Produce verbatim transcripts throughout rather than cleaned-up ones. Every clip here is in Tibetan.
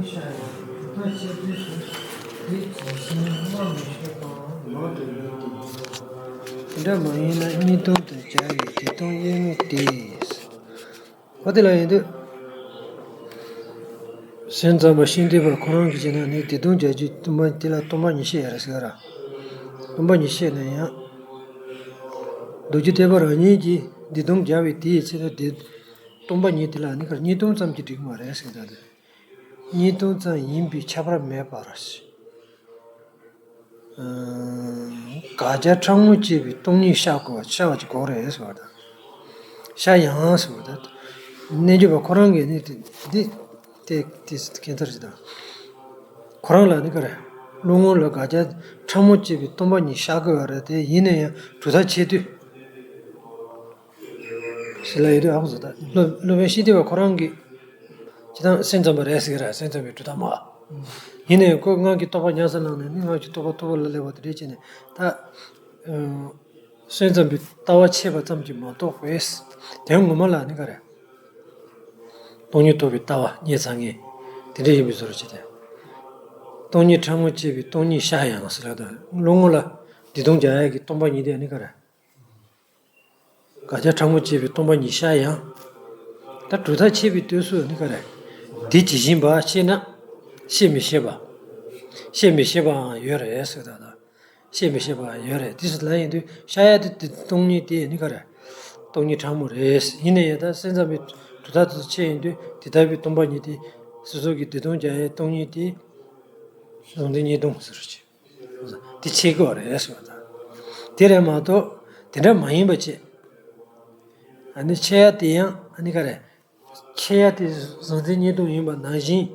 ཤར་ཡང་གྲུབ་མཐའ་ཆེ་བསྡུས་སུ་དེ་ཇི་བཞིན་སྨྲ་མི་ཤེས་པའང་མང་དུ་ཡོད་དེ། དེ་འདྲ་མ་ཡིན་ན་གཉིས་སྟོང་དུ་སྦྱར་བའི་བདེ་སྟོང་དབྱེར་མེད་དེ། འོ་དེ་ལ་ཡིན་དུས། སེམས་ཙམ་པ་ཤིང་རྟའི་བར་ཁོ་རང་གིས་བྱས་ན་ནི་བདེ་སྟོང་བརྒྱད་ཅུ་སྟོང་པ་དེ་ལ་སྟོང་པ་ཉིད་བཤད་ཡ་རེད་ཟེར་ག་ར། སྟོང་པ་ཉིད་བཤད་ན་ཡང་། རྡོ་རྗེ་ཐེག་པ་རང་ཉིད་ཀྱིས་བདེ་སྟོང་སྦྱར་བའི་དེའི་ཚེ་ན་བདེ། སྟོང་པ་ཉིད་དེ་ལ་ནི་ག་ར་གཉིས་སྟོང་ཙམ་གྱིས་འགྲིག་གི་མ་རེད་ཟེར་གི་འདུག་སྟེ། གཉིས་སྟོང་ཙམ་ཡིན་པས་ཁྱབ་པ་མེད་པར། དགག་བྱ་ཕྲ་མོ་བཅས་པའི་སྟོང་ཉིད་ཤར་དགོས་པ་ཤར་བ་ཅིག་དགོས་རེད་ཟེར་བ་དང་། ཤར་ཡང་ཟེར་བ་དང་། རྣལ་འབྱོར་པ་ཁོ་རང་གིས་ནི་དེ་འདི་དེ་དེ་ཁྱད་མཚར་ཞིག་དང་། ཁོ་རང་ལ་ནི་ག་རེ། བློ་ངོ་ལ་དགག་བྱ་ཕྲ་མོ་བཅས་པའི་སྟོང་པ་ཉིད་ཤར་དགོས་པ་རེད་དེ། ཡིན་ན་ཡང་གྲུབ་མཐའ་ཆེ་བསྡུས། ཞེས་ལ་ཡོད་དུས་ཨ་ཁུ་བཟོ་ལྟ་སློབ་སློབ་དཔོན་ཤེས་འདི་བ་ཁོ་རང་གིས། ཇི་ལྟར་སེམས་ཙམ་པ་རེད་ཟེར་གི་ར་སེམས་ཙམ་པའི་གྲུབ་མཐའ་མ། ཡིན་ནའི་ཁོ་སྔགས་ཀྱི་རྟོགས་པ་ཉམས་སུ་བླངས་ནས་ནི་སྔགས་ཀྱི་རྟོགས་པ་རྟོགས་པ་ལ་སླེབས་པ་དེ་འདྲས་བྱས་ནས་ད། སེམས་ཙམ་པའི་ལྟ་བ་ཕྱེས་པ་ཙམ་གྱིས་མ་གཏོགས་པས། དོན་ངོ་མ་ལ་ནི་ག་རེ། སྟོང་ཉིད་རྟོགས་པའི་ལྟ་བ་རྙེད་ཚར་ངེས། དེ་འདྲས་ཡིན་པའི་བཟོ་འདྲ་བྱས་ཏེ། སྟོང་ཉིད་ཕྲ་མོ་བཅས་པའི་སྟོང་ཉིད་ཤར་ཡང་ཟེར་ལ་དང་བློ་ངོ་ལ་བདེ་སྟོང་སྦྱར་ཡག་གི་སྟོང་པ་ཉིད་དེ་ནི་ག་རེ། དགག་བྱ་ཕྲ་མོ་བཅས་པའི་སྟོང་པ་ཉིད་ཤར་ཡང་། ད་གྲུབ་མཐའ་ཆེ་བའི་དུས་སུ་ནི་ག་རེ། དེ་ཇི་བཞིན་པ་ཤེས་ན། བཤད་མི་ཤེས་པ། བཤད་མི་ཤེས་པའང་ཡོད་རེད་ཟེར་ད་ད། བཤད་མི་ཤེས་པའང་ཡོད་རེད་དེ་སུ་ལ་ཡིན་དུས་ཤར་ཡ་དེ་དེ་སྟོང་ཉིད་དེ་ནི་ག་རེ། སྟོང་ཉིད་ཕྲ་མོ་རེད། ཡིན་ན་ཡང་ད་སེམས་ཙམ་པའི་གྲུབ་མཐའ་དེ་ཚོ་ཆེ་ཡིན་དུས་དེ་ལྟ་བུའི་སྟོང་པ་ཉིད་དེ། སོ་སོ་གི་བདེ་སྟོང་སྦྱར་ཡའི་སྟོང་ཉིད་དེ། གཟུང་འཛིན་གཉིས་སྟོང་ཟེར་ཅིག་དེ་ཆེ་གོ་རེད་ཟེར་བ་དང་། དེ་རེད་མ་གཏོགས་དེ་འདྲ་མ་ཡིན་པ་བྱས། ཨ་ནི་ཆེ་ཡ་དེ་ཡང་ཨ་ནི་ག་རེ། ཆེ་ཡ་དེ་གཟུང་འཛིན་གཉིས་སྟོང་ཡིན་པ་ནང་བཞིན་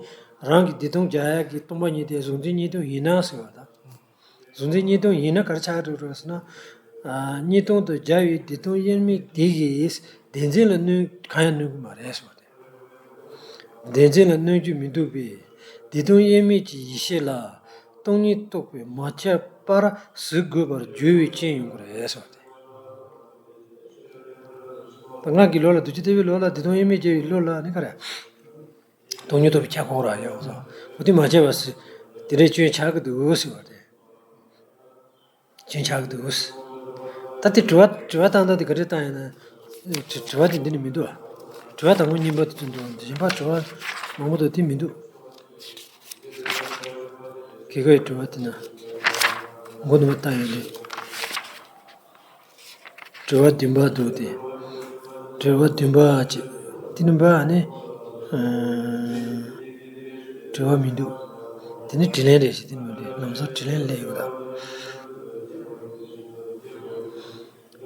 རང་གི་བདེ་སྟོང་སྦྱར་ཡ་གི་སྟོང་པ་ཉིད་དེ་གཟུང་འཛིན་གཉིས་སྟོང་ཡིན་ན་ཟེར་བ་དང་། གཟུང་འཛིན་གཉིས་སྟོང་ཡིན་ན་ག་རེ་ཆགས་འགྲོ་འགྲོ་ཟེར་ན། ཨ། གཉིས་སྟོང་དུ་སྦྱར་བའི་བདེ་སྟོང་དབྱེར་མེད་དེ་གིས་བདེན་འཛིན་ལ་གནོད་གང་ཡང་གནོད་ཀྱི་མ་རེད་ཟེར་བ་དེ། བདེན་འཛིན་ལ་གནོད་རྒྱུ་མི་འདུག་པས། བདེ་སྟོང་དབྱེར་མེད་ཀྱི་ཡེ་ཤེས་ལ་སྟོང་ཉིད་རྟོགས་པས་མ་ཁྱབ་པར་གཟིགས་དགོས་པར་འགྱུར་བའི་རྐྱེན་ཡོང་གི་རེད་ཟེར་བ་དེ། ད་སྔགས་ཀྱི་ལུགས་ལ་རྡོ་རྗེ་ཐེག་པའི་ལུགས་ལ་བདེ་སྟོང་དབྱེར་མེད་ཀྱི་ལུགས་ལ་ནི་ག་རེ། སྟོང་ཉིད་རྟོགས་པས་ཁྱབ་དགོས་ར་ཡོད་ཟེར། འོ་དེ་མ་བྱས་པ་ཟེར། དེ་འདྲའི་སྐྱོན་ཆགས་ཀྱི་འདུག་ཟེར་བ་དེ། སྐྱོན་ཆགས་ཀྱི་འདུག་ད་དེ་དྲི་བ་དྲི་བ་བཏང་སྟངས་དེ་ག་འདྲ་བཏང་ཡིན་ན། དྲི་དྲི་བ་དེ་འདི་ནི་མི་འདུག་དྲི་བ་དང་པོ་གཉིས་པ་དེ་ཚོ་འདུག་གཞན་པ་དྲི་བ་མང་པོ་འདུག་དེ་མི་འདུག་སྐྱེ་རྒ་ཡི་དྲི་བ་དེ་ན། མགོ་ནས་མར་བཏང་ཡོད་རེད། དྲི་བ་བདུན་པ་འདུག་སྟེ། དྲི་བ་བདུན་པ་ཅིག་དེ་ནི་འབའ་ནི། ཨ། དྲི་བ་མི་འདུག་དེ་ནི་དྲིས་ལན་རེད་ཞེས་དེ་ནི་མི་འདུག་ལམ་སང་དྲིས་ལན་སླེབས་ཡོད་ད།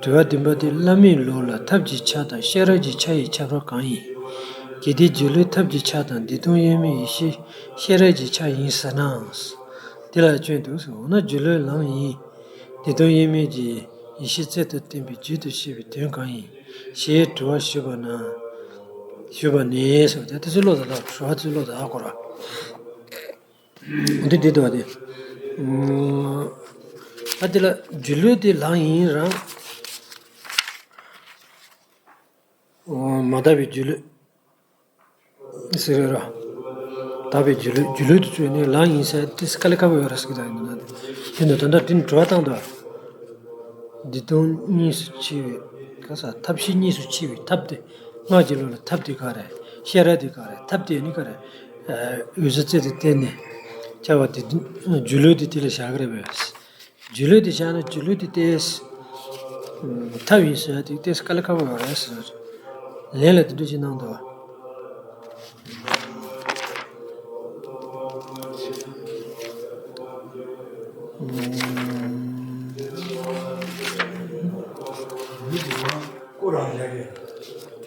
དྲི་བ་བདུན་པ་དེ་བླ་མའི་ལུགས་ལ་ཐབས་ཀྱི་ཆ་དང་ཤེས་རབ་ཀྱི་ཆ་ཡི་ཁྱད་པར་གང་ཡིན། གལ་ཏེ་སྒྱུ་ལུས་ཐབས་ཀྱི་ཆ་དང་བདེ་སྟོང་དབྱེར་མེད་ཡེ་ཤེས་ཤེས་རབ་ཀྱི་ཆ་ཡིན་ཟེར་ན། དེ་ལ་སྐྱོན་འདུག་ཟེར། འོ་ན་སྒྱུ་ལུས་ལམ་ཡིན། བདེ་སྟོང་དབྱེར་མེད་ཀྱི་ཡེ་ཤེས་རྩལ་དུ་བསྟན་པའི་རྒྱུད་དུ་བཤད་པའི་དོན་གང་ཡིན། ཞེས་དྲི་བ་ཞུས་པ་ན། ཞུས་པ་ནས་ཟེར་བ་དེ་དེ་ཚོའི་བློ་དང་ལ་དྲི་བ་ཚོའི་བློ་དང་ཨ་གོ་ར། འདི་འདི་འདུག་བ་དེ། ཨ་དེ་ལ་སྒྱུ་ལུས་དེ་ལམ་ཡིན་རང་། མ་དག་པའི་སྒྱུ་ལུས། ཟེར་རོ། དག་པའི་སྒྱུ་ལུས་སྒྱུ་ལུས་དེ་ཚོས་ནི་ལམ་ཡིན་ཟེར་ཏིས་དཀའ་ལས་ཁག་པོ་ཡོད་ར་ཟེར་གི་ད་ཡིན་ན། དེ་ནི་ད་ལྟ་དེ་ནི་དྲི་བ་བཏང་དུས། འདི་དོན་གཉིས་སུ་ཕྱེ་བའི་ག་ས་ཐབས་ཤེས་གཉིས་སུ་ཕྱེ་བའི་ཐབས་དེ་སྔགས་ཀྱི་ལུགས་ལ་ཐབས་དེ་ག་རེད། ཤེས་རབ་དེ་ག་རེད། ཐབས་དེ་ནི་ག་རེད། འོད་གསལ་རྩལ་དུ་བསྟན་ནས་བྱ་བ་དེ་སྒྱུ་ལུས་དེ་དེ་ལ་བཞག་གི་རེད་པས། སྒྱུ་ལུས་དེ་བཞག་ན་སྒྱུ་ལུས་དེ་ཏོག་ཙམ་ཐབས་ཡིན་ཟེར་ཡ་དེ་ཏོག་ཙམ་དཀའ་ལས་ཁག་པོ་ཡོད་རེད་ཟེར། ལན་ལ་དེ་འདྲ་ཅིག་གནང་འདུག་བ།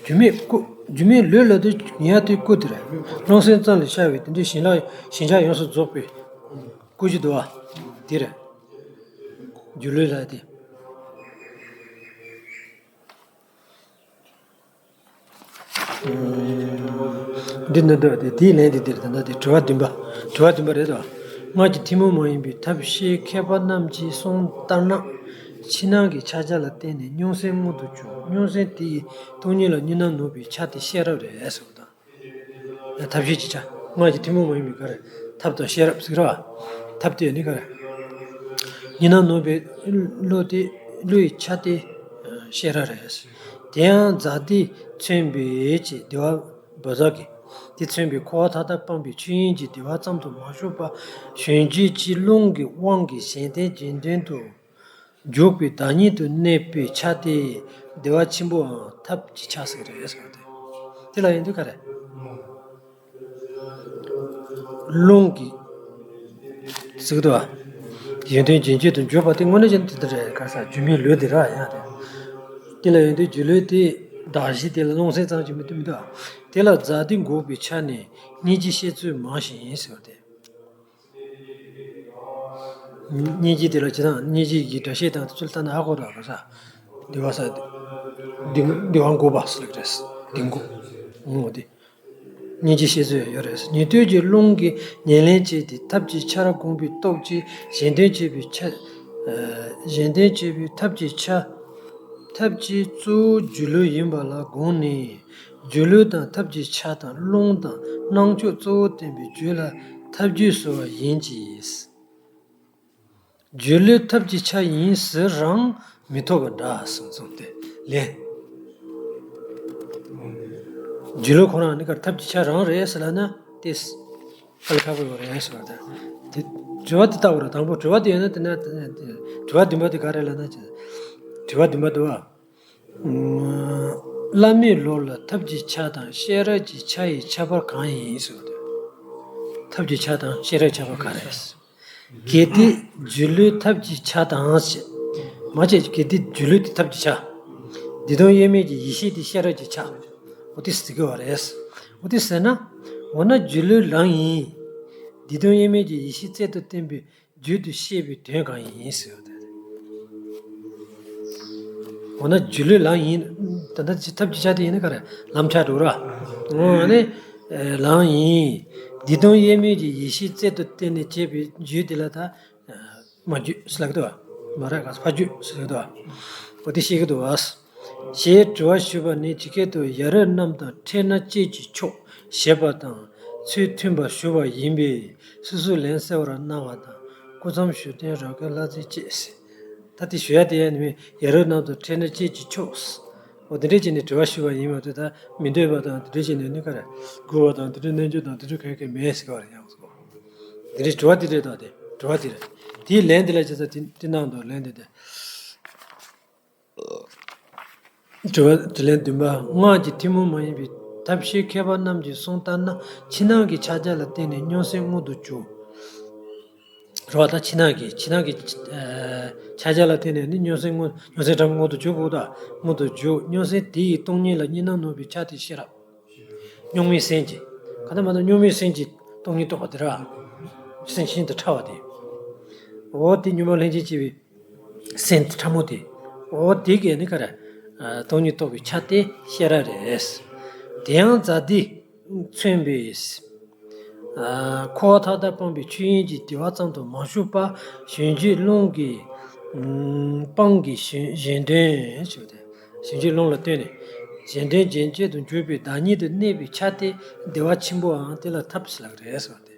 སྒྱུ་མའི་སྐུ། སྒྱུ་མའི་ལུས་ལ་དེ་ཉལ་དེ་སྐུ་དེ་རེད། རླུང་སེམས་ཙམ་ལ་ཤར་བའི་དེ་འདྲའི་ཞིང་ལ་ཞིང་ཆ་ཡོངས་སུ་རྫོགས་པའི་སྐུ་ཞིག་འདུག་བ། དེ་རེད། སྒྱུ་ལུས་ལ་དེ། འདི་ནི་འདོད་དེ་དེའི་ལན་དེ་འདིར་ད་ལྟ་དེ་དྲི་བ་བདུན་པ། དྲི་བ་བདུན་པ་རེད་དོ། སྔགས་ཀྱི་ཐུན་མོང་མ་ཡིན་པའི་ཐབས་ཤེས་མཁས་པ་རྣམས་ཀྱིས་གསུངས་ལྟར་ན། ཕྱི་ནང་གི་ཕྱག་རྒྱ་ལ་བརྟེན་ནས་མྱོང་སེམས་མངོན་དུ་གྱུར། མྱོང་སེམས་དེ་ཡི་སྟོང་ཉིད་ལ་གཉིས་སྣང་ནུབ་པའི་ཆ་དེ་ཤེས་རབ་རེད་ཟེར་བ་དང་། ཐབས་ཤེས་ཀྱི་ཆ། སྔགས་ཀྱི་ཐུན་མོང་མ་ཡིན་པའི་ག་རེ། ཐབས་དང་ཤེས་རབ་ཟེར་གྱི་རེད་བ། ཐབས་དེ་ནི་ག་རེ། གཉིས་སྣང་ནོར་བུའི་བློ་དེ་བློའི་ཆ་དེ་ཤེས་རབ་རེད། དེ་ཡང་ཛཱ་ཏི་མཚོན་པའི་ཅེས་བདེ་བ་བཛྲ་གིས། དེ་མཚོན་པའི་འཁོར་བ་མཐའ་དག་སྤངས་པའི་ཆོས་དབྱིངས་ཀྱི་བདེ་བ་ཙམ་དུ་མ་ཞུགས་པར་གཞན་རྒྱུད་ཀྱི་རླུང་གི་དབང་གིས་གཞན་དོན་རྗེས་དྲན་དུ་འཇུག་པའི་བདག་ཉིད་དུ་གནས་པའི་ཆ་དེ་བདེ་བ་ཆེན་པོའམ་ཐབས་ཀྱི་ཆ་ཟེར་གྱི་རེད་ཟེར་བ་དེ། དེ་ལ་ཡིན་དུས་ག་རེ། རླུང་གི་ཟེར་གྱི་འདུག་བ། གཞན་དོན་རྗེས་དྲན་དུ་འཇུག་པ་དེ་དངོས་གནས་ཅན་དེ་འདྲ་རེད། ག་ས་སྒྱུ་མའི་ལུས་དེ་ར་ཡང་རེད། དེ་ལ་ཡིན་དུས་སྒྱུ་ལུས་དེ་གདགས་གཞི་དེ་ལ་རླུང་སེམས་ཙམ་གྱིས་མི་མཐུན་མི་འདུག་བ། དེ་ལ་ཛཱ་ཏི་འགོག་པའི་ཆ་ནས་སྙིང་རྗེ་བཤད་ཚུལ་མང་ཞིང་ཡིན་ཟེར་བ་དེ། སྙིང་རྗེ་དེ་ལ་ཇི་ལྟར་སྙིང་རྗེ་ཡི་སྒྲ་བཤད་དང་དེ་ཚོ་ལ་ལྟ་ན་ཧ་གོ་ར་ག་ས། བདེ་བ་ས། བདེ་བདེ་བ་འགོག་པ་ཟེར་ལབ་རེད། བདེ་འགོག་ཨོ་དེ། སྙིང་རྗེ་བཤད་ཚུལ་ཡོད་རེད། ཉན་ཐོས་ཀྱི་རླུང་གིས་ཉེར་ལེན་བྱས་ཏེ་ཐབས་ཀྱི་ཆར་བསྒོམས་པའི་སྟོབས་ཀྱིས་གཞན་དོན་བྱེད་པའི་ཆ། གཞན་དོན་བྱེད་པའི་ཐབས་ཀྱི་ཆ། ཐབས་ཀྱི་གཙོ་བོ་སྒྱུ་ལུས་ཡིན་པ་ལ་དགོངས་ནས། སྒྱུ་ལུས་དང་ཐབས་ཀྱི་ཆ་དང་རླུང་དང་སྣང་ཕྱོགས་གཙོ་བོར་བསྟན་པའི་རྒྱུད་ལ་ཐབས་རྒྱུད་ཟེར་བ་ཡིན་གྱི། སྒྱུ་ལུས་ཐབས་ཀྱི་ཆ་ཡིན་ཟེར་རང་མི་ཐོབ་པ་འདྲ་གསུངས་སོང་སྟེ་ལན། སྒྱུ་ལུས་ཁོ་རང་ནི་གར་ཐབས་ཀྱི་ཆ་རང་རེད་ཟེར་ལབ་ན་ཏེ། དཀའ་ལས་ཁག་པོ་ཡོད་རེད་ཟེར་བ་དང་། དེ་དྲི་བ་དེ་ལྟ་བུ་རེད། དང་པོ་དྲི་བ་དེ་ཡོད་ན་དེ་ན་དྲི་བ་བདུན་པ་དེ་ག་རེ་ལབ་ན། དྲི་བ་བདུན་པ་དེ་བ། བླ་མའི་ལུགས་ལ་ཐབས་ཀྱི་ཆ་དང་ཤེས་རབ་ཀྱི་ཆ་ཡི་ཁྱད་པར་གང་ཡིན་ཟེར་བ་དེ། ཐབས་ཀྱི་ཆ་དང་ཤེས་རབ་ཁྱད་པར་གང་རེད། གལ་ཏེ་སྒྱུ་ལུས་ཐབས་ཀྱི་ཆ་དང་ཞེས། མ་བྱས་གལ་ཏེ་སྒྱུ་ལུས་དེ་ཐབས་ཀྱི་ཆ། བདེ་སྟོང་དབྱེར་མེད་ཀྱི་ཡེ་ཤེས་དེ་ཤེས་རབ་ཀྱི་ཆ། འོ་དེ་ཟེར་གྱི་བ་རེད། འོ་དེ་ཟེར་ན། འོ་ན་སྒྱུ་ལུས་ལམ་ཡིན། བདེ་སྟོང་དབྱེར་མེད་ཀྱི་ཡེ་ཤེས་རྩལ་དུ་བསྟན་པའི་རྒྱུད་དུ་བཤད་པའི་དོན་གང་ཡིན་ཟེར་བ་དེ་རེད། འོ་ན་སྒྱུ་ལུས་ལམ་ཡིན། ད་ལྟ་ཅི་ཐབས་ཀྱི་ཆ་དེ་ཡིན་ན་ག་རེ་ལམ་ཆགས་འགྲོ་ར། འོ་ནི་ལམ་ཡིན། བདེ་སྟོང་དབྱེར་མེད་ཀྱི་ཡེ་ཤེས་རྩལ་དུ་བསྟན་ནས་བྱས་པའི་རྒྱུད་དེ་ལ་ད་མ་རྒྱུད་ཟེར་ལབ་ཀྱི་འདུག་བ། མ་རེད་ག་ཕ་རྒྱུད་ཟེར་ལབ་ཀྱི་འདུག་བ། འོ་དེ་བཤད་ཀྱི་འདུག་བ། ཞེས་དྲི་བ་ཞུས་པ་ནི་ཇི་སྐད་དུ་ཡ་རབས་རྣམས་དང་འཕྲད་ན་སྐྱེས་ཀྱི་མཆོག་ཞེས་པ་དང་ཚུལ་མཐུན་པར་ཞུ་བ་ཡིན་པས་སོ་སོའི་ལན་གསལ་བར་གནང་བ་དང་སྐུ་མཚམས་ཞུ་རྟེན་རབ་དགའི་བླ་མཚན་བཅས། ད་དེ་ཞུ་ཡ་དེ་ཡང་ནི་ཡ་རབས་རྣམས་དང་འཕྲད་ན་སྐྱེས་ཀྱི་མཆོག་འོ་དེ་འདྲས་བྱས་ནས་དྲི་བ་ཞུ་བ་ཡིན་པ་དེ་ད་མི་འདོད་པ་དང་དེ་འདྲས་བྱས་ནས་ནི་ག་རེ་མགུ་བ་དང་དེ་འདྲས་རྣལ་འབྱོར་དང་དེ་འདྲས་གང་གང་མེད་ཟེར་ག་བ་རེད་ཡང་སོ། དེ་འདྲས་དྲི་བ་དེ་རེད་ད་དེ་དྲི་བ་དེ་རེད། དེའི་ལན་དེ་ལ་ཇི་ལྟར་དེ་དེ་གནང་འདུག་ལན་དེ་དེ། དྲི་བ་དྲིས་ལན་བདུན་པ། སྔགས་ཀྱི་ཐུན་མོང་མ་ཡིན་པའི་ཐབས་ཤེས་མཁས་པ་རྣམས་ཀྱིས་གསུངས་ལྟར་ན་ཕྱི་ནང་གི་ཕྱག་རྒྱ་ལ་བརྟེན་ནས་མྱོང་སེམས་མངོན་དུ་གྱུར། རེད་བ། ད་ཕྱི་ནང་གི་ཕྱི་ནང་གི་ཨ་ཕྱག་རྒྱ་ལ་བརྟེན་ནས་ནི་མྱོང་སེམས་མངོན་མྱོང་སེམས་ཁྲ་མོ་མངོན་དུ་གྱུར་དགོས་དང་མངོན་དུ་གྱུར། མྱོང་སེམས་དེ་ཡི་སྟོང་ཉིད་ལ་གཉིས་སྣང་ནོར་བུའི་ཆ་དེ་ཤེས་རབ། གཉུག་མའི་སེམས་ཀྱི། གང་ལྟར་མ་གཏོགས་གཉུག་མའི་སེམས་ཀྱི་སྟོང་ཉིད་རྟོགས་པ་དེ་ར། སེམས་ཤིན་ཏུ་ཕྲ་བ་དེ། འོ་དེ་གཉུག་མ་ལྷན་ཅིག་སྐྱེས་པའི་སེམས་ཕྲ་མོ་དེ། འོ་དེ་གས་ནི་ག་རེ། ཨ་སྟོང་ཉིད་རྟོགས་པའི་ཆ་དེ་ཤེས་རབ་རེད། དེ་ཡང་ཛཱ་ཏིས་མཚོན་པའི། ཨ་འཁོར་བ་མཐའ་དག་སྤངས་པའི་ཆོས་དབྱིངས་ཀྱི་བདེ་བ་ཙམ་དུ་མ་ཞུགས་པར་གཞན་རྒྱུད་རླུང་གིས་ཨ་སྤངས་ཀྱི་གཞན་གཞན་དོན་ཞེས་པ་སྟེ། གཞན་རྒྱུད་རླུང་ལ་ལྟོས་ནས་གཞན་དོན་རྗེས་དྲན་དུ་འཇུག་པའི་བདག་ཉིད་དུ་གནས་པའི་ཆ་དེ་བདེ་བ་ཆེན་པོའམ་དེ་ལ་ཐབས་ཟེར་ལབ་རེད་ཟེར་བ་སྟེ།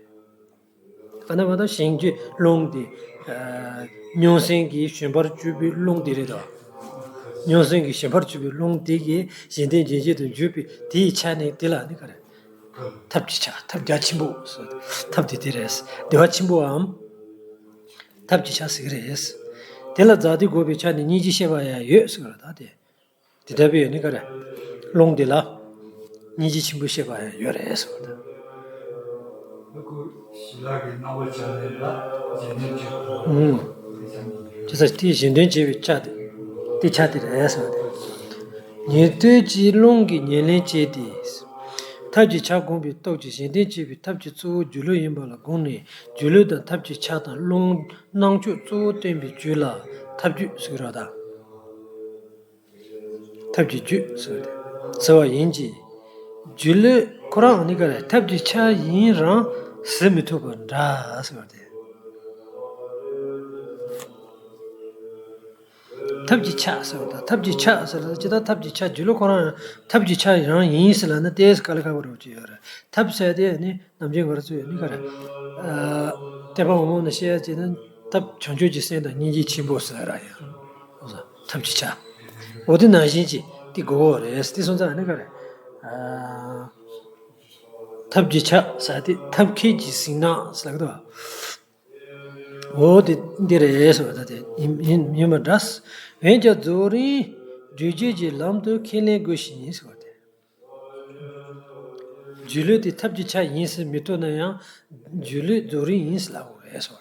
གང་ལྟར་མ་གཏོགས་གཞན་རྒྱུད་རླུང་དེ་ཨ་མྱོང་སེམས་ཀྱི་བཞོན་པར་གྱུར་པའི་རླུང་དེ་རེད་དོ། མྱོང་སེམས་ཀྱི་བཞོན་པར་གྱུར་པའི་རླུང་དེ་གིས་གཞན་དོན་རྗེས་དྲན་དུ་འཇུག་པའི་དེའི་ཆ་ནས་དེ་ལ་ནི་ག་རེ། ཐབས་ཀྱི་ཆ་ཐབས་རྒྱ་ཆེན་པོ་ཟེར། ཐབས་དེ་དེ་རེད། བདེ་བ་ཆེན་པོའམ་ཐབས་ཀྱི་ཆ་ཟེར་གྱི་རེད། དེ་ལ་ཛཱ་ཏི་འགོག་པའི་ཆ་ནི་སྙིང་རྗེ་བཤད་པ་ཡང་ཡོད་ཟེར་བ་ད་དེ། དེ་ལྟ་བུའི་ཡོད་ནི་ག་རེ། རླུང་དེ་ལ་སྙིང་རྗེ་ཆེན་པོ་བཤད་པ་ཡང་ཡོད་རེད་ཟེར་བ་ད། ཨུམ། ཅི་ཟེར་དེའི་གཞན་དོན་བྱེད་པའི་ཆ་དེ། དེ་ཆ་དེ་རེད་ཟེར་བ་དེ། ཉན་ཐོས་ཀྱི་རླུང་གིས་ཉེར་ལེན་བྱས་ཏེ། ཐབས་ཀྱི་ཆ་བསྒོམས་པའི་སྟོབས་ཀྱིས་གཞན་དོན་བྱེད་པའི་ཐབས་ཀྱི་གཙོ་བོ་སྒྱུ་ལུས་ཡིན་པ་ལ་དགོངས་ནས་སྒྱུ་ལུས་དང་ཐབས་ཀྱི་ཆ་དང་རླུང་སྣང་ཕྱོགས་གཙོ་བོར་བསྟན་པའི་རྒྱུད་ལ་ཐབས་རྒྱུད་ཟེར་གྱི་རེད་ད། ཐབས་ཀྱི་རྒྱུད་ཟེར་བ་དེ་ཟེར་བ་ཡིན་གྱི། སྒྱུ་ལུས་ཁོ་རང་ནི་ག་རེ་ཐབས་ཀྱི་ཆ་ཡིན་རང་ཟེར་མི་ཐུབ་པ་འདྲ་ཟེར་བ་དེ། ཐབས་ཀྱི་ཆ་ཟེར་བ་དང་། ཐབས་ཀྱི་ཆ་ཟེར་ན་ཅི་ལྟར་ཐབས་ཀྱི་ཆ། སྒྱུ་ལུས་ཁོ་རང་ཡང་ཐབས་ཀྱི་ཆ་རང་ཡིན་ཟེར་ལབ་ན་ཏོག་ཙམ་དཀའ་ལས་ཁག་པོ་རེད་ཅེས་ཡོད་རེད། ཐབས་ཟེར་དེ་ནི་ནམ་རྒྱུན་ང་རང་ཚོས་ནི་ག་རེ། ཨ། དད་པ་འོག་མ་ནས་བཤད་ཡ་ཅིག་ན་ཐབས་བྱང་ཆུབ་ཀྱི་སེམས་དང་སྙིང་རྗེ་ཆེན་པོ་ཟེར་ར་ཡང་། ཐབས་ཀྱི་ཆ། འོ་དེ་ནང་བཞིན་ཅིག་དེ་དགོས་པ་རེད། དེ་སོང་ཙང་ནི་ག་རེ། ཨ། ཐབས་ཀྱི་ཆ་ཟེར་དེ་ཐབས་མཁས་ཀྱི་གཟིགས་སྣང་ཟེར་ལབ་ཀྱི་འདུག་འོ་དེ་འདི་རེད་ཟེར་བ་ད་དེ་ཡིན་ཡིན་ཡིན་པ་འདྲ། འོན་ཀྱང་རྫོགས་རིམ་སྒྲུབ་བྱེད་ཀྱི་ལམ་དུ་ཁས་ལེན་དགོས་ཤིང་ཟེར་བ་དེ། སྒྱུ་ལུས་དེ་ཐབས་ཀྱི་ཆ་ཡིན་ཟེར་མི་ཐུབ་ན་ཡང་། སྒྱུ་ལུས་རྫོགས་རིམ་ཡིན་ཟེར་ལབ་དགོས་རེད་ཟེར་བ་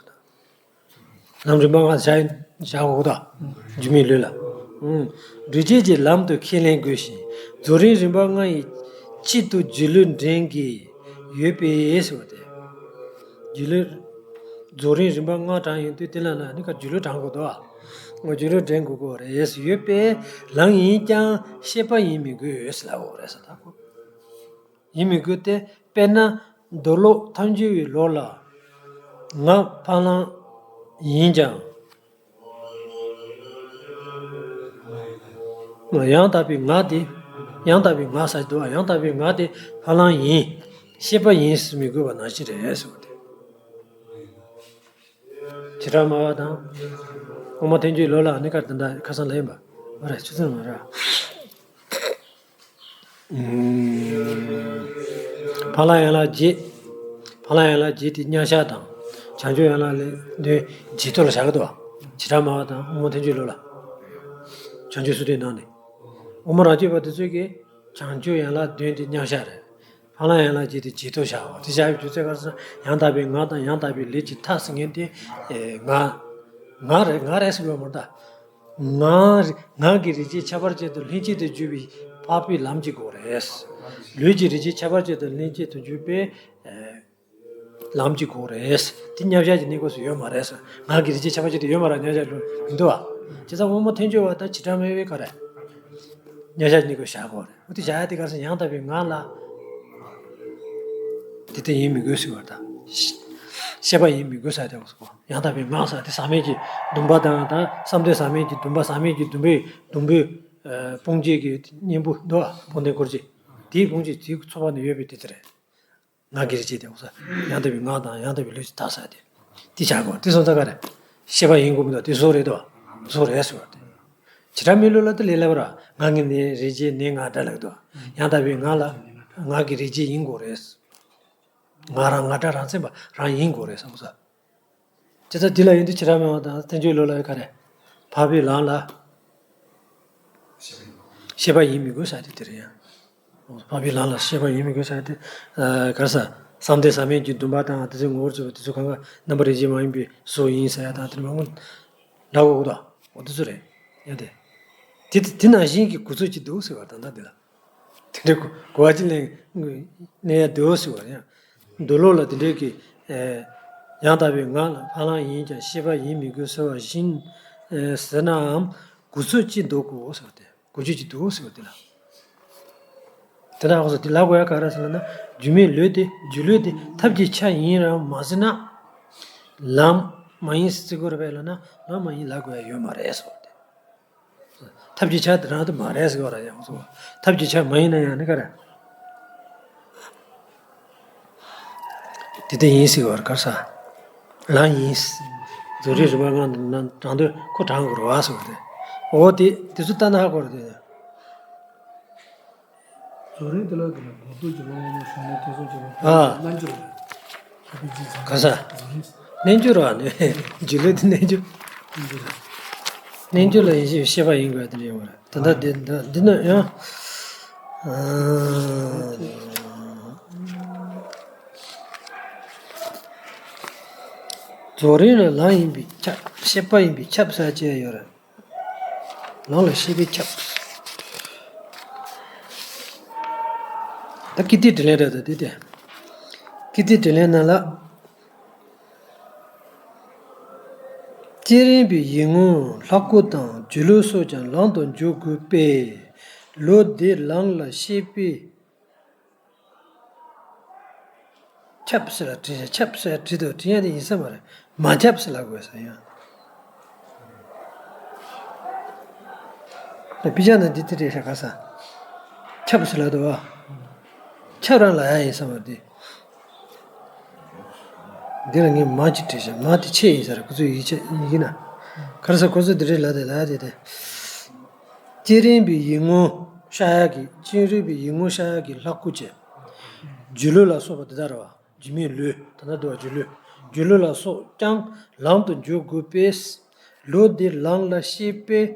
དང་། ལམ་རིམ་པ་ལྔ་བཞག་བཞག་དགོས་དང་། སྒྱུ་མའི་ལུས་ལ། ཨུམ། སྒྲུབ་བྱེད་ཀྱི་ལམ་དུ་ཁས་ལེན་དགོས་ཤིང་། རྫོགས་རིམ་རིམ་པ་ལྔ་ཡི་དཀྱིལ་དུ་སྒྱུ་ལུས་འདྲེན་གྱི་ཡོད་པས་ཟེར་བ་དེ། སྒྱུ་ལུས། རྫོགས་རིམ་རིམ་པ་ལྔ་བགྲང་ཡོང་དུས་དེ་ལ་ན་ནི་ཁ་སྒྱུ་ལུས་བགྲང་དགོས་དོ། ཨ། སྒྱུ་ལུས་འདྲེན་དགོས་ཀྱི་རེད། ཡོད་པས་ལམ་ཡིན་ཀྱང་ཤེས་པ་ཡིན་མི་དགོས་ཟེར་ལབ་དགོས་རེད་ཟེར་ད་ཁོ། ཡིན་མི་དགོས་ཏེ། དཔེར་ན། མདོ་ལོག་ཐལ་འགྱུར་བའི་ལུགས་ལ། ང་ཕ་ལམ་ཡིན་ཀྱང་། ཡང་དག་པའི་ང་དེ། ཡང་དག་པའི་ང་ཟེར་འདུག་ཡང་དག་པའི་ང་དེ་ཕ་ལམ་ཡིན། ཤེས་པ་ཡིན་ཟེར་མི་དགོས་པ་ནང་བཞིན་རེད་ཟེར་བ་དེ། བྱེ་བྲག་སྨྲ་བ་དང་། དབུ་མ་ཐལ་འགྱུར་ལུགས་ལ་ནི་ཁ་འདི་འདྲ་ཁ་སང་ལ་ཡིན་པ། མ་རེད། ཆུ་ཚོད་མ་རེད། ཕ་ལ་ཡན་ལག་བརྒྱད། ཕ་ལ་ཡན་ལག་བརྒྱད་དེ་མཉམ་གཞག་དང་། བྱང་ཆུབ་ཡན་ལག་ལས་དོན་བརྒྱད་ཐོག་ལ་བཞག་གི་འདུག་བ། བྱེ་བྲག་སྨྲ་བ་དང་དབུ་མ་ཐལ་འགྱུར་ལུགས་ལ། བྱང་ཆུབ་སུ་དེའི་ནང་ནས། དབུ་མ་རང་རྒྱུད་པ་དེ་ཚོས་ཀྱི་བྱང་ཆུབ་ཡན་ལག་བདུན་དེ་མཉམ་གཞག་རེད། ཕ་ལ་ཡན་ལག་བརྒྱད་དེ་བརྒྱད་ཐོག་བཞག་པ། དེ་བཞག་པའི་རྒྱུ་མཚན་ག་རེ་ཟེར་ན། ཡང་དག་པའི་ང་དང་ཡང་དག་པའི་ལས་ཀྱི་མཐའ་ཟེར་མཁན་དེ། ཨེ། ང་། ང་རེད། ང་རེད་ཟེར་བ་མ་རེད་ད། ང་། ང་གི་རིགས་ཅན་ཁྱད་པར་ཅན་དུ་ལྷན་ཅིག་ཏུ་གྱུར་པའི་འཕགས་པའི་ལམ་གྱི་སྒོ་རེད། ལུས་ཀྱི་རིགས་ཅན་ཁྱད་པར་ཅན་དུ་ལྷན་ཅིག་ཏུ་གྱུར་པའི། ཨེ། ལམ་གྱི་སྒོ་རེད། དེ་མཉམ་གཞག་གི་གནས་སྐབས་སུ་ཡོད་མ་རེད་ཟེར། ང་གི་རིགས་ཅན་ཁྱད་པར་ཅན་དུ་ཡོད་མ་རེད། མཉམ་གཞག་ལུགས་མི་འདུག་བ། བྱས་ཙང་དབུ་མ་ཐལ་འགྱུར་བ་དང་བྱེ་བྲག་སྨྲ་བས་ག་རེ། མཉམ་གཞག་གི་གནས་སྐབས་བཞག་དགོས་རེད། འོ་དེ་བཞག་ཡ་དེ་ག་རེ་ཟེར། ཡང་དག་པའི་ང་ལ། དེ་ལྟ་ཡིན་མི་དགོས་ཟེར་བ་དང་། ཤེས་པ་ཡིན་མི་དགོས་ཟེར་དེ་གོ། ཡང་དག་པའི་ང་ཟེར་དེ་ཟག་མེད་ཀྱི་སྡོམ་པ་དང་དང་། བསམ་གཏན་ཟག་མེད་ཀྱི་སྡོམ་པ། ཟག་མེད་ཀྱི་སྡོམ་པའི་སྡོམ་པའི། ཨ། སྤོང་བྱེད་ཀྱི་གཉེན་པོ་འདུག་བ། སྤོང་ལྡན་འཁོར་བཅས། དེའི་སྤོང་བྱེད་དེའི་ཚོགས་པ་ནས་ཡོད་པའི་དེ་དེ་རེད། ང་གི་རིགས་ཅན་དེ་གོ་ས། ཡང་དག་པའི་ང་དང་ཡང་དག་པའི་ལུས་ཀྱི་མཐའ་ཟེར་དེ། དེ་བྱ་དགོས། དེ་སོང་ཙང་ག་རེ། ཤེས་པ་ཡིན་དགོས་མི་འདུག་དེ་བཟོ་རེད་དོ། བཟོ་རེད་ཟེར་བ་དེ། བྱེ་བྲག་སྨྲ་བའི་ལུགས་ལ་དེ་ལས་སླ་པོ་ར། ང་གི་ནི་རིགས་ཅན་ནི་ང་འདྲ་ལབ་འདུག་ཡང་དག་པའི་ང་ལ་ང་གི་རིགས་ཅན་ཡིན་དགོས་རེད། ང་རང་ང་འདྲ་རང་མཚན་པ་རང་ཡིན་དགོས་རེད་བསམ་ས། དེ་ལྟར་འདི་ལ་ཡིན་དུས་བྱེ་བྲག་སྨྲ་བ་དང་ཐལ་འགྱུར་ལུགས་ལ་ག་རེ། འཕགས་པའི་ལམ་ལ། ཤེས་པ་ཡིན་མི་དགོས་ཟེར་དེ་དེ་རེད་ཡ། འཕགས་པའི་ལམ་ལ་ཤེས་པ་ཡིན་མི་དགོས་ཟེར་དེ། ཨ། ག་རེ་ཟེར། བསམ་གཏན་ཟག་མེད་ཀྱི་སྡོམ་པ་དང་དེ་ཚོའི་ངོ་བོར་གྱུར་པ་དེ་ཚོ་གང་ག་རྣམ་པ་རིགས་ཅན་མ་ཡིན་པའི་བཟོ་ཡིན་ཟེར་ཡ་དང་དེ་མང་པོ་འདྲ་བོ་འདུག་འོ་དེ་ཚོ་རེད་ཡ་དེ། དེ་དེ་ནང་བཞིན་གྱི་གོ་ཚུལ་ཅིག་འདུག་ཟེར་བ་ད་ལྟ་འདི་ལ། དེ་འདྲའི་གོ་གོ་བ་ཅིག་ལེན་ལེན་ཡ་འདུག་ཟེར་བ་ཡ། མདོ་ལོགས་ལ་དེ་འདྲའི་གི། ཨེ། ཡང་དག་པའི་ང་ལ་ཕ་ལམ་ཡིན་ཀྱང་ཤེས་པ་ཡིན་མི་དགོས་ཟེར་བ་བཞིན། ཨེ། ཟེར་ནའང་གོ་ཚུལ་ཅིག་འདུག་གོ་ཟེར་བ་དེ། གོ་རྒྱུ་ཅིག་འདུག་ཟེར་བ་དེ་ལ། དེ་ལ་འོ་ཟེར་དེ་ལ་གོ་ཡ་ག་རེ་ཟེར་ལབ་ན། སྒྱུ་མའི་ལུས་དེ། སྒྱུ་ལུས་དེ་ཐབས་ཀྱི་ཆ་ཡིན་རང་མ་ཟེར་ན། ལམ་མ་ཡིན་ཟེར་དགོས་རེད་པས་ལབ་ན་ལམ་མ་ཡིན་ལབ་དགོས་ཡ་ཡོད་མ་རེད་ཟེར་བ་དེ། ཐབས་ཀྱི་ཆ་དེ་རང་དུ་མ་རེད་ཟེར་བ་ར་ཡང་སོ། ཐབས་ཀྱི་ཆ་མ་ཡིན་ན་ཡང་ནི་ག་རེ། དེ་ལྟ་ཡིན་ཟེར་བ་ར་ག་རེ་ཟ། ལམ་ཡིན། རྫོགས་རིམ་རིམ་པ་ལྔ་ན་དྲང་དོན་ཁོ་དྲང་དགོས་རེད་བ་ཟེར་བ་རེད། འོ་དེ་དེ་ཚོ་ལྟ་ན་ཧ་གོ་རེད་དེ། རྫོགས་རིམ་དེ་ལ་དེ་ལ་གོ་ཐོས་ཀྱི་ལམ་ངོ་མ་བྱུང་ནས་ཐེ་ཚོམ་བྱེད་པ། ཨ། རྣལ་འབྱོར་རེད། ག་ས། རྣལ་འབྱོར་བ་ནི་སྒྱུ་ལུས་དེ་རྣལ་འབྱོར། རྣལ་འབྱོར་ལ་ཡིན་ཞེས་ཤེས་པ་ཡིན་དགོས་དེ་འདྲ་ཡོད་རེད། ད་ལྟ་འདི་འདི་འདི་ནི་ཡང་། རྫོགས་རིམ་ལ་ལམ་ཡིན་པས་ཁྱབ། ཤེས་པ་ཡིན་པས་ཁྱབ་ཟེར་བྱས་ཡོད་རེད། ལམ་ལ་ཤེས་པས་ཁྱབ། ད་ཀིརྟིའི་དྲིན་ལན་རེད་ད་དེ་དེ། ཀིརྟིའི་དྲིན་ལན་ནང་ལ། བསྐྱེད་རིམ་པའི་ཡིག་ངོ་ལྷག་སྐོར་དང་སྒྱུ་ལུས་སོགས་ཀྱང་ལམ་དུ་འཇོག་དགོས་པས། ལུགས་འདིས་ལམ་ལ་ཤེས་པས། ཁྱབ་ཟེར་ལ་བྲིས། ཁྱབ་ཟེར་བྲིས་འདུག་བྲིས་ཡ་དེ་ཡིན་ས་མ་རེད། མ་ཁྱབ་ཟེར་ལབ་དགོས་ས་ཡང་། དཔེ་ཆ་ནང་འདི་དེ་རེད་ཤག་ག་ས། ཁྱབ་ཟེར་ལབ་འདུག་བ། ཁྱབ་རང་ལབ་ཡ་ཡིན་བསམ་པ་འདི། འདི་ལ་ངས་མ་ཅིག་བྲིས་ཤག་མ་དེ་ཆེ་ཡིན་ས་རེད། ཁོ་ཚོའི་ཡིག་ཆ་ཡིན་གྱི་ན། ག་རེ་ཟེར། ཁོ་ཚོས་འདི་རེད་ལབ་དེ་ལབ་ཡ་དེ་དེ། བསྐྱེད་རིམ་པའི་ཡིག་ངོ་ཤར་ཡག་གི། བསྐྱེད་རིམ་པའི་ཡིག་ངོ་ཤར་ཡག་གི་ལྷ་སྐུ་བཅས། སྒྱུ་ལུས་ལ་སོགས་པ་དེ་དག་རེད་བ། སྒྱུ་མའི་ལུས། ད་ལྟ་འདུག་བ། སྒྱུ་ལུས། སྒྱུ་ལུས་ལ་སོགས་ཀྱང་ལམ་དུ་འཇུག་དགོས་པས། ལུགས་འདི་ལམ་ལ་ཤེས་པས་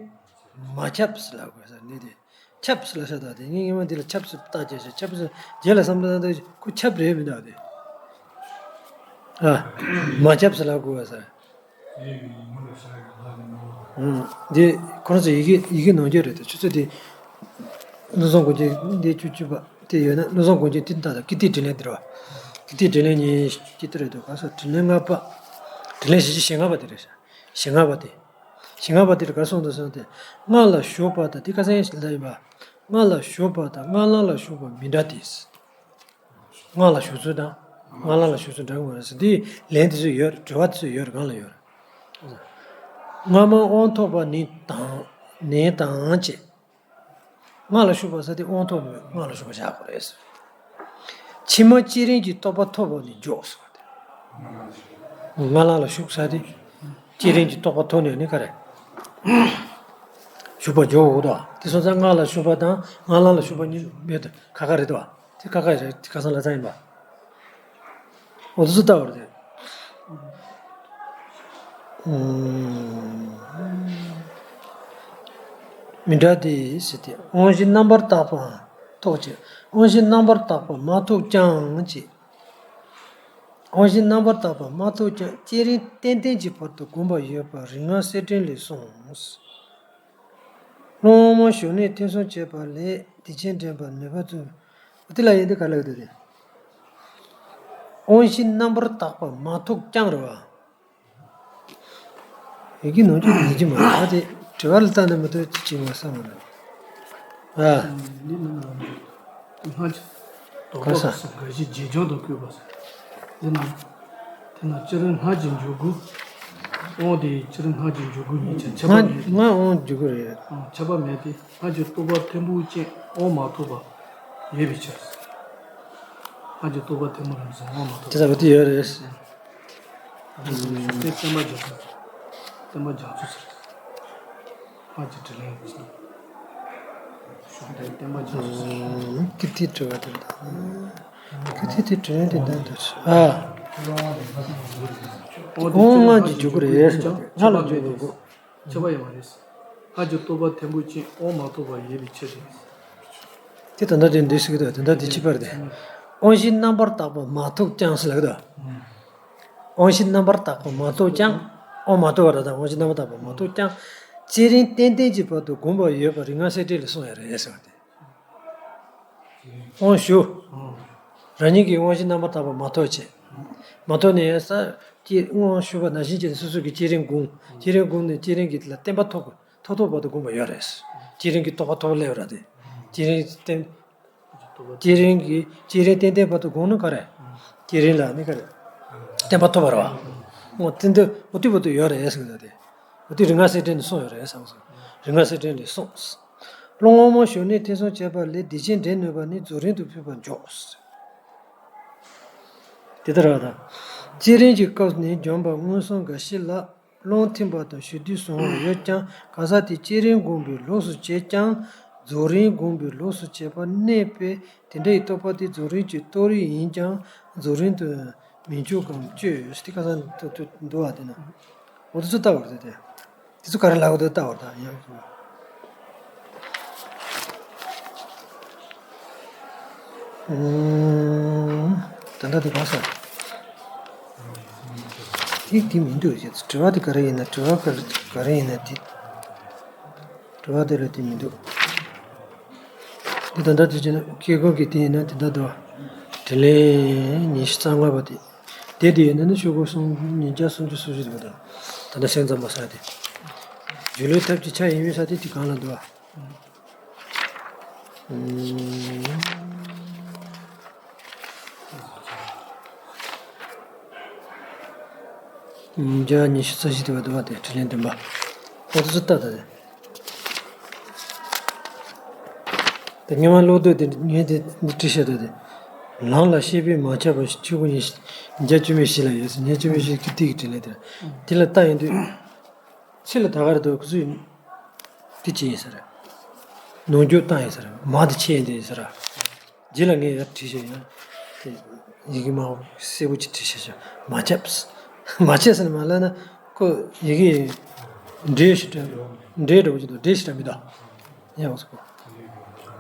མ་ཁྱབ་ཟེར་ལབ་དགོས་ས་ནི་དེ། ཁྱབ་ཟེར་ལབ་ཤག་ད་དེ་ངས་སྔོན་མ་འདི་ལ་ཁྱབ་ཟེར་རྟགས་བརྒྱབ་ཤག་ཁྱབ་ཟེར་རྗེས་ལ་བསམ་བློ་བཏང་དུས་ཁོ་ཁྱབ་རེད་མི་འདུག་དེ། ཨ། མ་ཁྱབ་ཟེར་ལབ་དགོས་པ་ས། འདི་ཁོ་རང་ཚོ་ཡི་གེ་ཡི་གེ་ནང་བསྒྱུར་རེད་དེ། ཆུ་ཚོད་དེ། བློ་བཟང་དགོངས་ཅན་འདི་བཅུ་གཅིག་པ་དེ་ཡོད་ན། བློ་བཟང་དགོངས་ཅན་དེ་ད་ལྟ་ཀིརྟིའི་དྲིན་ལན་དེ་རེད་བ། ཀིརྟིའི་དྲིན་ལན་ཉིས་ཀྱི་དེ་རེད་འདུག་ག་ས། དྲིན་ལན་ལྔ་པ། དྲིན་ལན་བཞི་བཅུ་ཞེ་ལྔ་པ་དེ་རེད་ཤག་ཞེ་ལྔ་པ་དེ། ཞེ་ལྔ་པ་དེ་རེད། ག་རེ་གསུངས་འདུག་ཟེར་ན་དེ། སྔགས་ལ་ཞུགས་པ་དང་། དེ་ཁ་སང་ཡིན་ལབ་ཡིན་པ། སྔགས་ལ་ཞུགས་པ་དང་སྔགས་ལམ་ལ་ཞུགས་པ་མི་འདྲ་སྟེ། སྔགས་ལ་ཞུགས་ཚུལ་དང་སྔགས་ལམ་ལ་ཞུགས་ཚུལ་འདྲ་གི་མ་རེད་ཟེར། འདི་ལན་དེ་ཚོ་ཡོད་རེད། དྲི་བ་དེ་ཚོ་ཡོད་རེད། གང་ལ་ཡོད་རེད། སྔ་མ་དབང་ཐོབ་པ་ནི་དང་ནི་དང་བཅས། སྔགས་ལ་ཞུགས་པ་ཟེར་དེ་དབང་ཐོབ་ནས་སྔགས་ལ་ཞུགས་པ་བཞག་དགོས་རེད་ཟེར། ཕྱི་མ་བསྐྱེད་རིམ་གྱི་རྟོགས་པ་ཐོབ་པ་ནི་འཇོག་ཟེར་བ་དེ། སྔགས་ལམ་ལ་ཞུགས་ཟེར་དེ། བསྐྱེད་རིམ་གྱི་རྟོགས་པ་ཐོབ་ནས་ནི་ག་རེ། ཞུགས་པ་འཇོག་འོ་དོ། དེ་སོང་ཙང་སྔགས་ལ་ཞུགས་པ་དང་སྔགས་ལམ་ལ་ཞུགས་པ་གཉིས་མེད་དོ། ཁ་ཁ་རེད་དོ། དེ་ཁ་ཁ་རེད། དེ་ཁ་སང་ལབ་ཚར་ཡིན་པ། འོ་དེ་ཚོ་ལྟ་བར་དེ། མི་འདྲ་སྟེ་ཟེར་ཏེ། དབང་བཞི་རྣམ་པར་དག་པ་ཐོབ་ཅེས། དབང་བཞི་རྣམ་པར་དག་པ་མ་ཐོབ་ཀྱང་ཅེས། དབང་བཞི་རྣམ་པར་དག་པ་མ་ཐོབ་ཀྱང་བསྐྱེད་རིམ་ཏན་ཏན་གྱི་བར་དུ་བསྒོམ་པ་ཡོད་པ་རིགས་ལྔ་གསལ་འགྲེལ་ལས་གསུངས། སློབ་མ་ཞུགས་གནས་ཐོས་བསམ་བྱས་པ་ལས་བདེ་ཆེན་འདྲེན་པར་ནུས་པ་ཐོབ། དེ་ལ་ཡིན་དེ་ག་ལ་ཡོད་དེ། དབང་བཞི་རྣམ་པར་དག་པ་མ་ཐོབ་ཀྱང་རེད་བ། ཡི་གེ་ནང་བསྒྱུར་ཡིན་གྱི་མ་རེད་དེ། དྲི་བ་ལ་བལྟས་ན་མི་ཐུབ་ཅི་བྱེད་མ་བསམ་མ་རེད། ཨ། འདི་ནི་ནང་ལ་འཇུག་སྔགས་ཀྱི་རྟོགས་པ་ག་ས། དགག་གཞི་རྗེས་འཇོག་དང་བཀོད་པ་ཟེར། འདི་ནང་དེ་ནང་སྤྱིར་སྔགས་ཀྱི་འཇུག་སྒོ། དབང་དེ་སྤྱིར་སྔགས་ཀྱི་འཇུག་སྒོ་ཉིད་ཀྱང་ཁྱད་པར་སྔགས་མེད། སྔགས་དབང་འཇུག་སྒོ་རེད། ཨང་། ཁྱད་པར་མེད་དེ། སྔགས་ཀྱི་རྟོགས་པ་ཐེར་འབུམ་ཅན་དབང་མ་ཐོབ་པ་ཡོད་པའི་ཕྱིར། སྔགས་ཀྱི་རྟོགས་པ་ཐེར་འབུམ་རིམ་བྱོན་དབང་མ་ཐོབ་པ། དེ་ལྟ་བུ་དེ་ཡོད་རེད། ཨང་། དེ་བསྟན་པ་རྒྱ་མཚོ། བསྟན་པ་རྒྱ་མཚོ་ཟེར། སྔགས་ཀྱི་དྲིན་ལན་ཡིན། བསྟན་པ་རྒྱ་མཚོ་ཟེར། ཀིརྟིའི་དྲི་བ་དེ་དང་། ཀིརྟིའི་དྲི་ལན་དེ་འདྲ་འདུག་ཨ། དབང་སྔགས་ཀྱི་འཇུག་སྒོ་རེད། སྔགས་ལ་འཇུག་སྒོ། ཁྱད་པར་ཡོད་མ་རེད། སྔགས་ཀྱི་རྟོགས་པ་ཐེར་འབུམ་ཅན་དབང་མ་ཐོབ་པ་ཡོད་པའི་ཕྱིར་ཏེ། དེ་ད་ལྟ་དེ་འདི་ཟེར་གི་འདུག་ད་ལྟ་དེ་ཕྱི་པར་དེ། དབང་བཞི་རྣམ་པར་དག་པ་མ་ཐོབ་ཀྱང་ཟེར་ལབ་གི་འདུག་དབང་བཞི་རྣམ་པར་དག་པ་མ་ཐོབ་ཀྱང་། དབང་མ་ཐོབ་པ་རེད། ད་དབང་བཞི་རྣམ་པར་དག་པ་མ་ཐོབ་ཀྱང་། བསྐྱེད་རིམ་ཏན་ཏན་གྱི་བར་དུ་བསྒོམ་པ་ཡོད་པ་རིགས་ལྔ་གསལ་འགྲེལ་ལས་གསུངས་ཡོད་རེད་ཟེར་བ་དེ། དབང་ཞུ། རང་ཉིད་ཀྱིས་དབང་བཞི་རྣམ་པར་དག་པ་མ་ཐོབ་བྱས། མ་ཐོབ་ནས་ས་ཀྱི་དབང་ཞུ་བ་ནང་བཞིན་བྱས་ནས་སོ་སོ་གི་བསྐྱེད་རིམ་བསྒོམ། བསྐྱེད་རིམ་བསྒོམས་ནས་བསྐྱེད་རིམ་གྱི་ལ་བརྟན་པ་ཐོབ་དགོས། ཐོབ་ཐོབ་བར་དུ་བསྒོམ་པ་ཡོད་རེད། བསྐྱེད་རིམ་གྱི་རྟོགས་པ་ཐོབ་སླེབས་ར་དེ། བསྐྱེད་རིམ་བརྟན། བསྐྱེད་རིམ་གྱི་བསྐྱེད་རིམ་ཏན་ཏན་བར་དུ་བསྒོམ་ན་ག་རེ། བསྐྱེད་རིམ་ལ་ནི་ག་རེ། བརྟན་པ་ཐོབ་པ་རེད་བ། འོ་དེ་འདི་འོ་དེ་བར་དུ་ཡོད་རེད་ཟེར་གི་འདུག་དེ། འོ་དེ་རིགས་ལྔ་གསལ་འགྲེལ་ནས་གསུངས་ཡོད་རེད་བསམ་སོང་། རིགས་ལྔ་གསལ་འགྲེལ་ནས་གསུངས། སློབ་མ་ཞུགས་གནས་ཐོས་བསམ་བྱས་པ་ལས་བདེ་ཆེན་འདྲེན་ནུས་པ་ནི་རྫོགས་རིམ་དུ་ཕུལ་བར་འཇོག་དེ་ལྟར་བ་དང་། བསྐྱེད་རིམ་གྱི་སྐབས་ནས་འཇོམས་པ་མངོན་སུམ་འགའ་ཞིག་ལ། བློ་མཐུན་པ་དང་ཞུ་དུས་གསུང་བ་ཡོད་ཀྱང་། གང་ཟག་དེས་བསྐྱེད་རིམ་བསྒོམས་པའི་ལུགས་སུ་བྱེད་ཀྱང་། རྫོགས་རིམ་བསྒོམས་པའི་ལུགས་སུ་བྱེད་པ་གནས་པས། དེ་འདྲ་ཡི་རྟོགས་པ་དེ་རྫོགས་རིམ་གྱི་རྟོགས་རིགས་ཡིན་ཀྱང་། རྫོགས་རིམ་དུ་མི་འཇོག་གམ་དཔྱོད་ཟེར་ཏེ་ཁ་སང་དུ་དུ་འདུག་བ་དེ་ན། འོ་དེ་ཚོ་ལྟ་བར་དེ་དེ། དེ་ཚོ་ག་རེ་ལབ་འདུག་ལྟ་བར་དང་ཡང་། ད་ལྟ་དེ་ག་ས། དེ་དེ་མི་འདུག་ཅེས་དྲི་བ་དེ་ག་རེ་ཡིན་ན། དྲི་བ་ག་རེ་ག་རེ་ཡིན་ན་དེ། དྲི་བ་དེ་ལ་དེ་མི་འདུག་དེ་ད་ལྟ་དེ་བྱས་ན་སྐྱེ་སྒོ་གི་དེ་ཡིན་ན་དེ་ད་དུ། དྲིན་ལན་ཉི་ཤུ་རྩ་ལྔ་པ་དེ། དེ་དེ་ཡིན་ན་ནི་ཆོས་སྐོར་གསུམ་ཉིས་བརྒྱ་སུམ་ཅུ་སོ་བཞི་དེ་མ་དང་། ད་ལྟ་སེམས་ཙམ་པ་ས་དེ། སྒྱུ་ལུས་ཐབས་ཀྱི་ཆ་ཡིན་མིན་ས་དེ་དེ་གང་ལ་འདུག་བ། ཉིས་བརྒྱ་ཉི་ཤུ་རྩ་བཞི་དེ་བ་དུ་བ་དེ་དྲིན་ལན་བདུན་པ། ཁོ་ཚོ་ཚོ་ལྟ་ད་དེ། སྔོན་མ་ཀློག་དུས་དེ་ངས་དེ་འདི་བྲིས་བཞག་འདུག་དེ། ལམ་ལ་སྐྱེས་པས་མ་ཁྱབ་པ་ཆོས་སྐུ་ཉིད། ཉིས་བརྒྱ་བཅུ་མེད་བཞི་ལ་ཡོད་ཟེར། ཉིས་བརྒྱ་བཅུ་མེད་བཞི་ཀིརྟི་གི་དྲིན་ལས་དེ་དེ་ལ་ལྟ་ཡོང་དུས། ཕྱི་ལ་ད་ག་རེ་འདུག་ཁོ་ཚོས་དེ་བྱས་ཡིན་ཟེར། ནོར་འགྱོག་བཏང་ཡིན་ཟེར། མ་དེ་ཆད་ཡིན་དེ་ཡིན་ཟེར། རྗེས་ལ་ངས་ཡར་བྲིས་བཞག་ཡིན། དེ་ཡི་གེ་མང་པོ་གསལ་པོ་ཅིག་བྲིས་བཞག་བྱས། མ་ཁྱབ། མ་ཁྱབ་ཟེར་ནས་མ་ལབ་ན་ཁོ་ཡི་གེ་འདྲེས་ཤིག་འདྲ། འདྲེས་འདྲ་པོ་ཅིག་འདུག་འདྲེས་ཤིག་འདྲ་མི་འདུག་ཡང་འོ་སོ།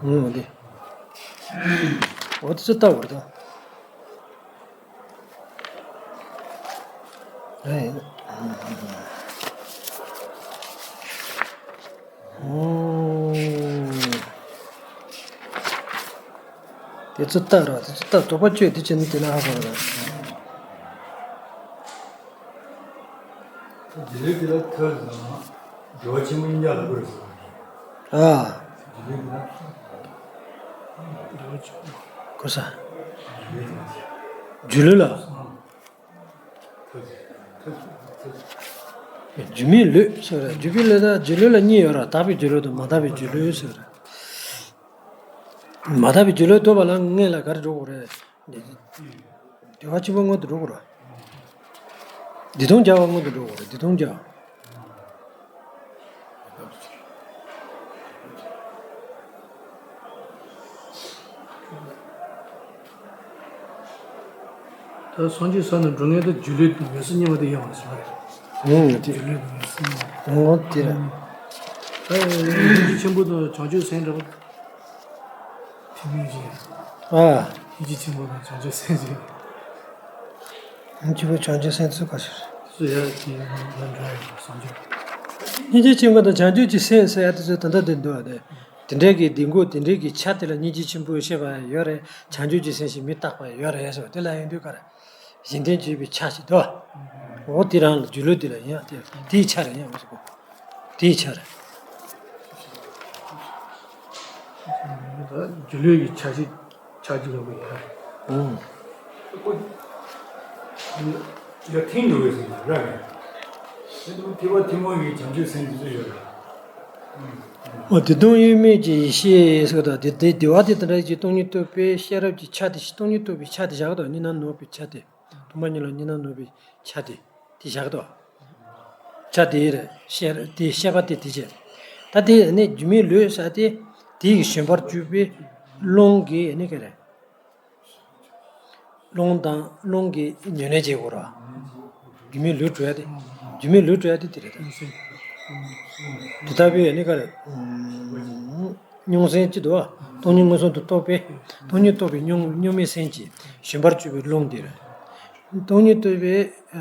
ཨུང་འདི། འོ་དེ་ཚོ་ལྟ་བར་དང་། ཨེ། ཨུང་། དེ་ཚོ་ལྟ་ར། དེ་ཚོ་ལྟ། དོགས་པ་གཅོད། དེ་བྱས་ནས་དེ་ལ་ཧ་གོ་ར། དེ་ལས་དེ་ལ་ཐར་དང་། དགེ་བ་ཆེན་པོ་གཉིས་ཀ་ལ་དགོས་རེད་ཟེར་བ་རེད། ཨ། དེ་ལས་དེ་ལ། དགེ་བ་ཆེན་པོ། གོ་ས། སྒྱུ་ལུས་ལ། སྒྱུ་མའི་ལུས་ཟེར་རེད། སྒྱུ་མའི་ལུས་དང་སྒྱུ་ལུས་ལ་གཉིས་ཡོད་ར། དག་པའི་སྒྱུ་ལུས་དང་མ་དག་པའི་སྒྱུ་ལུས་ཟེར་རེད། མ་དག་པའི་སྒྱུ་ལུས་ཐོབ་པ་ལ་སྔོན་ལ་ག་རེ་འགྲོ་དགོས་རེད། བདེ་བ་ཆེན་པོ་སྔོན་དུ་འགྲོ་དགོས་ར། བདེ་སྟོང་རྒྱལ་བ་སྔོན་དུ་འགྲོ་དགོས་ར། བདེ་སྟོང་རྒྱལ་བ། ད་སངས་རྒྱས་ས་ནས་འགྲོ་ངེས་ད་སྒྱུ་ལུས་དང་མུན་སེལ་གཉིས་པོ་དེ་ཡོད་པ་ཞིག་རེད། ཨང་། དེ། སྒྱུ་ལུས་དང་མུན་སེལ་གཉིས་པོ། ཨང་། དེ་རེད། ད་སྙིང་རྗེ་ཆེན་པོ་དང་བྱང་ཆུབ་སེམས་འདྲ་པོ། དེ་མིན་ཞིག་ཨ། སྙིང་རྗེ་ཆེན་པོ་དང་བྱང་ཆུབ་སེམས་ཞིག་སྙིང་རྗེ་ཆེན་པོ་བྱང་ཆུབ་སེམས་ཚུལ་ག་ཞིག་སུ་ཡ་དེ་ལ་འགྲོ་ཡ་སངས་རྒྱས། སྙིང་རྗེ་ཆེན་པོ་དང་བྱང་ཆུབ་ཀྱི་སེམས་ཟེར་ཡ་དེ་ཚོ་ད་ལྟ་དེ་འདུག་ཨ། དེ་དེ་འདྲའི་གི་ལྡན་དགོས། དེ་འདྲའི་གི་ཆ་དེ་ལ་སྙིང་རྗེ་ཆེན་པོ་ཤེས་པ་ཡོད་རེད། བྱང་ཆུབ་ཀྱི་སེམས་ཤིག་མི་རྟག་པ་ཡོད་རེད་ཟེར་བ་དེ་ལ་ཡིན་དུས་ག་རེ། གཞན་དོན་བྱེད་པའི་ཆ་ཞིག་འདུག་འོ་དེ་རང་ལ་སྒྱུ་ལུས་དེ་ལ་ཡིན་ཡང་དེ་དེའི་ཆ་རེད་ཡང་འོ་ཟེར་གོ། དེའི་ཆ་རེད། སྒྱུ་ལུས་ཀྱི་ཆ་ཞིག་ཆ་ཞིག་ལ་གོ་ཡ། ཨང་། ཡ་ཐིང་འགྲོ་བའི་སེམས་ཀྱི་ར་རེད། དེ་དུས་ཐེག་པ་ཐུན་མོང་གི་བྱང་ཆུབ་སེམས་ཀྱི་ཚུལ་ཡོད་རེད། འོ་དེ་སྟོང་ཉིད་དམིགས་ཀྱི་ཡེ་ཤེས་ཟེར་གི་འདུག་དེ་དེ་བདེ་བ་དེ་དེ་འདྲ་ཅིག་སྟོང་ཉིད་རྟོགས་པའི་ཤེས་རབ་ཀྱི་ཆ་དེ་སྟོང་ཉིད་རྟོགས་པའི་ཆ་དེ་བཞག་གི་འདུག་གཉིས་སྣང་ནོར་བའི་ཆ་དེ། སྟོང་པ་ཉིད་ལ་གཉིས་སྣང་ནོར་བའི་ཆ་དེ། དེ་བཞག་གི་འདུག་ཆ་དེ་རེད། ཤེས་དེ་ཤེས་པ་དེ་དེ་བྱས། ད་དེ་ནི་སྒྱུ་མའི་ལུས་ཟེར་དེ། དེ་ཡི་བཞིན་པར་གྱུར་པའི་རླུང་གི་ནི་ག་རེ། རླུང་དང་རླུང་གི་ཉེར་ལེན་བྱེད་དགོས་ར། སྒྱུ་མའི་ལུས་གྲོལ་ཡ་དེ། སྒྱུ་མའི་ལུས་གྲོལ་ཡ་དེ་དེ་རེད་ད། དེ་ལྟ་བུའི་ནི་ག་རེ། མྱོང་སེམས་གཅིག་འདུག་བ། སྟོང་ཉིད་མངོན་སུམ་དུ་རྟོགས་པའི། སྟོང་ཉིད་རྟོགས་པའི་མྱོང་མྱོང་བའི་སེམས་ཀྱི་བཞིན་པར་གྱུར་པའི་རླུང་དེ་རེད། སྟོང་ཉིད་རྟོགས་པའི་ཨ་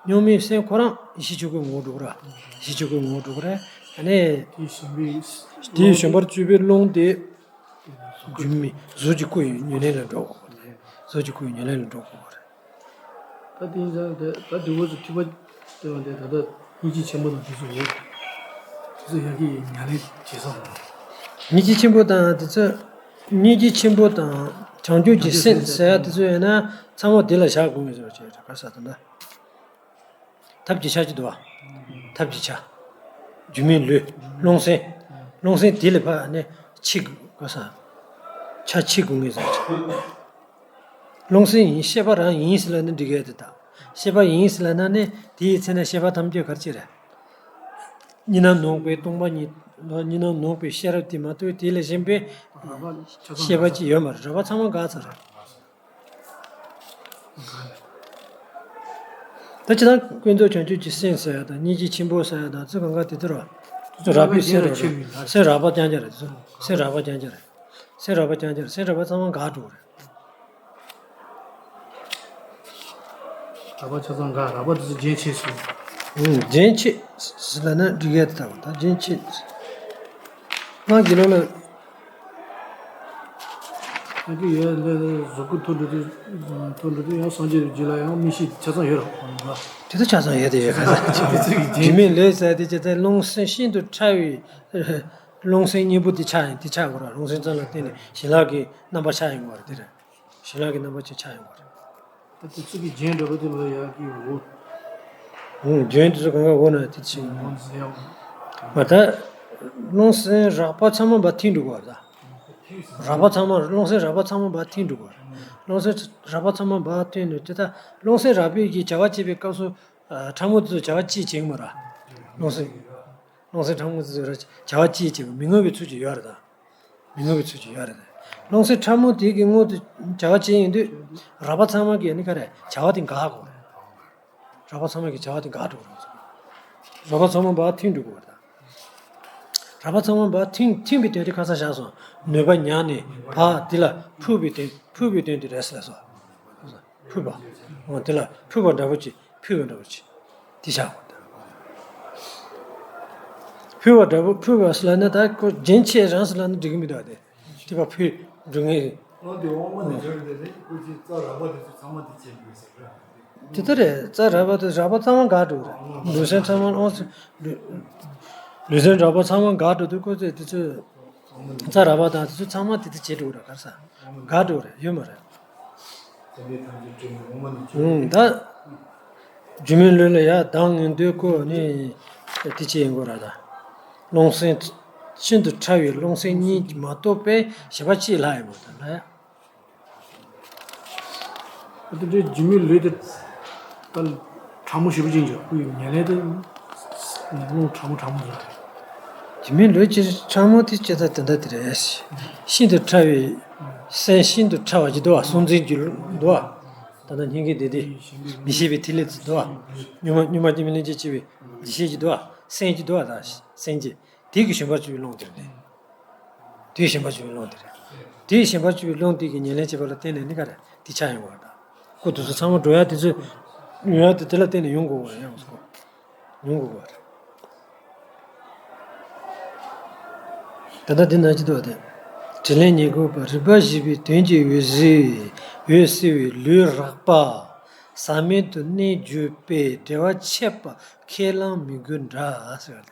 མྱོང་བའི་སེམས་ཁོ་རང་ཡེ་ཤེས་ཆོས་སྐུའི་ངོ་བོར་འགྲོ་གི་ར། ཡེ་ཤེས་ཆོས་སྐུའི་ངོ་བོར་འགྲོ་གི་ར། ཨ་ནི། དེའི་བཞིན་པའི། དེའི་བཞིན་པར་གྱུར་པའི་རླུང་དེ། སྒྱུ་མའི་གཟུགས་ཀྱི་སྐུ་ཡི་ཉེར་ལེན་ལ་འགྲོ་དགོས་པ་རེད། གཟུགས་ཀྱི་སྐུ་ཡི་ཉེར་ལེན་ལ་འགྲོ་དགོས་པ་རེད། ད་དེ་ཡིན་ཙང་དེ་ད་དེ་འོག་ཏུ་ཐེག་པ་སྟོན་པ་དེ་ད་ལྟ་སྙིང་རྗེ་ཆེན་པོ་དང་དེ་ཚོ་ཡོད། དེ་ཚོ་ཡ་གི་ཉེར་ལེན་བྱེད་ས་རེད། སྙིང་རྗེ་ཆེན་པོ་དང་དེ་ཚོ། སྙིང་རྗེ་ཆེན་པོ་དང་བྱང་ཆུབ་ཀྱི་སེམས་ཟེར་ཡ་དེ་ཚོ་ཡོད་ན་ཚང་མ་དེ་ལ་བཞག་དགོས་ངེས་ཟེར་བ་ཅིག་རེད། ག་ས་དེ་འདྲ། ཐབས་ཀྱི་ཆ་གཅིག་འདུག་བ། ཐབས་ཀྱི་ཆ། སྒྱུ་མའི་ལུས། རླུང་སེམས། རླུང་སེམས་དེ་ལས་ཕར་ནི་ཕྱེ་དགོས་ས། ཆ་ཕྱེ་དགོས་ངེས་ཟེར་བ་ཅིག་རླུང་སེམས་ཡིན། ཤེས་པ་རང་ཡིན་ཟེར་ལབ་ན་འགྲིག་གི་ཡོད་དེ་ད། ཤེས་པ་ཡིན་ཟེར་ལབ་ན་ནི་དེའི་ཚེ་ན་ཤེས་པ་ཐམས་ཅད་ག་རེ་བྱེད་རེད། གཉིས་སྣང་ནོར་བའི་སྟོང་པ་ཉིད། གཉིས་སྣང་ནོར་བའི་ཤེས་རབ་དེ་མ་གཏོགས་དེ་ལས་གཞན་པའི་རགས་པ་ཆ་ཚང་ཤེས་པ་ཅིག་ཡོད་མ་རེད། རགས་པ་ཚང་མ་འགག་ཚར་རེད། ད་ཅི་ལྟར་ཀུན་རྫོབ་བྱང་ཆུབ་ཀྱི་སེམས་ཟེར་ཡ་དང་སྙིང་རྗེ་ཆེན་པོ་ཟེར་ཡ་དང་ཚོ་གང་ག་དེ་ཚོ་ར། དེ་ཚོ་རགས་པའི་སེམས་ར་ར། སེམས་རགས་པ་རྐྱང་རྐྱང་རེད། དེ་ཚོ་སེམས་རགས་པ་རྐྱང་རྐྱང་རེད། སེམས་རགས་པ་རྐྱང་རྐྱང་རེད། སེམས་རགས་པ་ཚང་མ་འགག་འགྲོ་གི་རེད། རགས་པ་ཆ་ཚང་འགག་རགས་པ་དེ་ཚོ་རྒྱན་ཆད་སོང་། ཨུམ། རྒྱན་ཆད་ཟེར་ལབ་ན་འགྲིག་ཡ་དེ་ལྟ་བུ་ད་རྒྱན་ཆད། སྔགས་ཀྱི་ལུགས་ལ། ཡང་གི་ཡོད་ལས་གཟུགས་སྐུ་ཐོབ་འགྲོ་དུས། ཐོབ་འགྲོ་དུས་ཡང་སངས་རྒྱས་རྒྱུད་ལ་ཡང་མིག་ཤེས་ཆ་ཚང་ཡོད་རེད་ཁོང་ལ། དེ་ཚོ་ཆ་ཚང་ཡོད་དེ་ཡོད་ག་ས། དེ་ཚོ་གི་རྒྱུད་མེད་ལས་ཟེར་དེ་ཅི་ཚེ་རླུང་སེམས་ཤིན་ཏུ་ཕྲ་བའི་རླུང་སེམས་གཉེན་པོ་དེ་ཆགས་ཡིན། དེ་ཆགས་དགོས་ར། རླུང་སེམས་ཙམ་ལ་བརྟེན་ནས་ཞི་ལྷག་གི་རྣམ་པ་ཆགས་ཡོང་བ་རེད། དེ་རེད། ཞི་ལྷག་གི་རྣམ་པ་ཅིག་ཆགས་ཡོང་བ་རེད། ད་དེ་ཚོ་གི་རྒྱན་འདྲ་པོ་དེ་ལ་ཡག་གི་འོ། ཨུང་། རྒྱན་དེ་ཚོ་གང་ག་འོ་ན་དེ་ཆེ། འོ་ཟེར་ཡག་མ་ད། རླུང་སེམས་རགས་པ་ཚང་མ་བ་ཐིང་འགྲོ་གི་བ་ད། རགས་པ་ཚང་མ་རླུང་སེམས་རགས་པ་ཚང་མ་བར་ཐིམ་འགྲོ་དགོས། རླུང་སེམས་རགས་པ་ཚང་མ་བར་ཐིམ་ནས་དེ་ལྟར་རླུང་སེམས་རགས་པའི་གི་བྱ་བ་བྱེད་པའི་སྐབས་སུ་ཕྲ་མོ་དེ་ཚོ་བྱ་བ་ཅི་བྱེད་ཀྱི་མ་རེད། རླུང་སེམས། རླུང་སེམས་ཕྲ་མོ་དེ་ཚོ་བྱ་བ་ཅི་བྱེད་ཀྱི་མི་མངོན་པའི་ཚུལ་གྱིས་ཡོད་རེད་ད། མི་མངོན་པའི་ཚུལ་གྱིས་ཡོད་རེད། རླུང་སེམས་ཕྲ་མོ་དེ་གི་སྔོན་དུ་བྱ་བ་བྱེད་ཡིན་དུས་རགས་པ་ཚང་མ་གི་ནི་ག་རེ་བྱ་བ་དེ་འགག་དགོས་རེད། རགས་པ་ཚང་མ་གི་བྱ་བ་དེ་འགག་འགྲོ་གི་རེད། རགས་པ་ཚང་མ་བར་ཐིམ་འགྲོ་གི་རེད། རགས་པ་ཚང་མ་བར་ཐིམ་ཐིམ་པའི་དོན་དེ་ཁ་སང་བཞག་སོང་། ནུས་པ་ཉམས་ནས་བག་དེ་ལ་ཕུག་པའི་དོན་ཕུག་པའི་དོན་དེ་རེད་ཟེར་ལ་སོང་། ཕུག་པ། འོ་དེ་ལ་ཕུག་པ་འདྲ་པོ་ཅིག་ཕུག་པ་འདྲ་པོ་ཅིག་དེ་བཞག་གོ། ཕུག་པ་འདྲ་པོ་ཕུག་པ་ཟེར་ལ་ནི་ད་ཁོ་རྒྱུན་ཆད་རང་ཟེར་ལ་ནི་འགྲིག་གི་མི་འདུག་སྟེ། དེ་བ་ཕུག་འགྲོ་ངེས། འོ་དེ་དབང་པོ་ནས་འབྱོར་དེ་ནི་ཁོ་ཅིག་རྩ་རགས་པ་དེ་ཚོ་ཚང་མ་དེ་བྱེད་དགོས་ཟེར་ར། དེ་ལྟར་རེད། རྩ་རགས་པ་དེ་རགས་པ་ཚང་མ་འགག་འགྲོ་རེད། ལུས་སེམས་ཚང་མ་ཨོ་ལུས་སེམས་རགས་པ་ཚང་མ་འགག་འགྲོ་དུས་ཁོ་ཚོས་དེ་ཚོས་རྩ་རགས་པ་དང་དེ་ཚོ་ཚང་མ་དེ་དེ་བྱེད་འགྲོ་རེད། ག་རེ་ཟ་འགག་འགྲོ་རེད། ཡོད་མ་རེད། ད་སྒྱུ་མའི་ལུས་ལ་ཡ་གདངས་ངན་འདོད་ཀོ་ནི་དེ་ཅི་ཡིན་གོ་ར་ད། རླུང་སེམས་ཤིན་ཏུ་ཕྲ་བའི་རླུང་སེམས་གཉིས་མ་གཏོགས་པའི་བྱེད་པ་ཅི་ལྷག་ཡིན་མོད་ད་ལ་ཡ། ཨ་ཏི་འདྲའི་སྒྱུ་མའི་ལུས་དེ་ད་ཕྲ་མོ་ཞེ་པོ་ཅན་གྱི་སྐུ་ཡི་ཉེར་ལེན་དེ་རླུང་ཕྲ་མོ་ཕྲ་མོ་རེད། སྒྱུ་མའི་ལུས་ཀྱི་ཕྲ་མོ་དེ་ཅི་ད་དེ་འདྲ་དེ་རེད། ཤིན་ཏུ་ཕྲ་བའི་སེམས་ཤིན་ཏུ་ཕྲ་བ་ཅིག་འདུག་བ། གཟུང་འཛིན་གྱི་འདུག་བ། ད་ལྟ་སྙིང་གའི་བདེ་སྟེ་མི་ཤེས་པའི་ཐིག་ལེ་དེ་འདུག་བ། གཉུག་མ་གཉུག་མ་སྐྱེ་མེད་ལྷན་ཅིག་སྐྱེས་པའི་ཡེ་ཤེས་ཀྱི་འདུག་བ། སེམས་ཀྱི་འདུག་བ། ད་སེམས་ཀྱི་དེ་གི་ཞེན་པ་སྤྱོད་པའི་རླུང་དེ་རེད། དེའི་ཞེན་པ་སྤྱོད་པའི་རླུང་དེ་རེད། དེའི་ཞེན་པ་སྤྱོད་པའི་རླུང་དེ་གི་ཉེར་ལེན་བྱེད་པ་ལ་བརྟེན་ནས་ནི་ག་རེ་དེ་ཆགས་ཡོང་བ་དང་། སྐུ་དེ་ཚོ་ཚང་མ་འགྲོ་ཡ་དེ་ཚོ་ཡོང་ཡ་དེ་དེ་ལ་བརྟེན་ནས་ཡོང་དགོས་པ་རེད། ཡོང་དགོས་པ་རེད། ད་ལྟ་འདི་ན་ཅི་འདུག་སྟེ། དྲིན་ལན་ཉེར་དགུ་པ། རིམ་པ་བཞི་པའི་དོན་གྱི་འོད་གསལ་འོད་གསལ་བའི་ལུས་རགས་པ་ཟག་མེད་དུ་གནས་གྱུར་པས་འབྲེལ་བ་ཆད་པ་ཁས་བླངས་མི་དགོས་འདྲ་ཟེར་བ་རེད།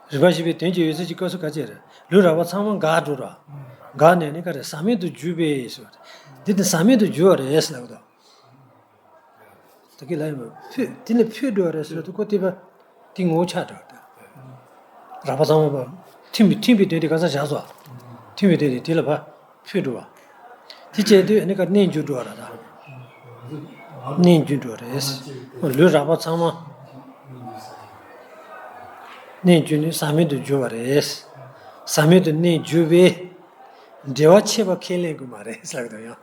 རིམ་པ་བཞི་པའི་དོན་གྱི་འོད་གསལ་གྱི་སྐབས་སུ་ག་ཅི་རེད། ལུས་རགས་པ་ཚང་མ་འགག་འགྲོ་ར། འགག་ནས་ནི་ག་རེ་ཟག་མེད་དུ་གྱུར་པས་ཟེར་བ་རེད། འདི་དེ་ཟག་མེད་དུ་གྱུར་བ་རེད་ཟེར་ལབ་དོ། ད་གི་ལ་ཡིན་པ་ཕུད་དེ་ནི་ཕུད་འགྲོ་བ་རེད་ཟེར་ལབ་དུས་ཁོ་དེ་པ་དེ་ངོ་བོ་ཆགས་འགྲོ་བ་རེད། རགས་པ་ཚང་མ་པ་ཐིམ་པའི་ཐིམ་པའི་དོན་དེ་ག་ས་བཞག་སོ། ཐིམ་པའི་དོན་དེ་དེ་ལ་ཕ། ཕུད་འགྲོ་བ། དེ་བྱས་དུས་ཨ་ནི་ཀ་གནས་འགྱུར་འགྲོ་བ་ར་ད། གནས་འགྱུར་འགྲོ་བ་རེད། ལུས་རགས་པ་ཚང་མ། གནས་འགྱུར་ནི་ཟག་མེད་དུ་འགྱུར་བ་རེད། ཟག་མེད་དུ་གནས་འགྱུར་བས། འབྲེལ་བ་ཆད་པ་ཁས་ལེན་དགོས་མ་རེད་ཟེར་གི་འདུག་ཡང་།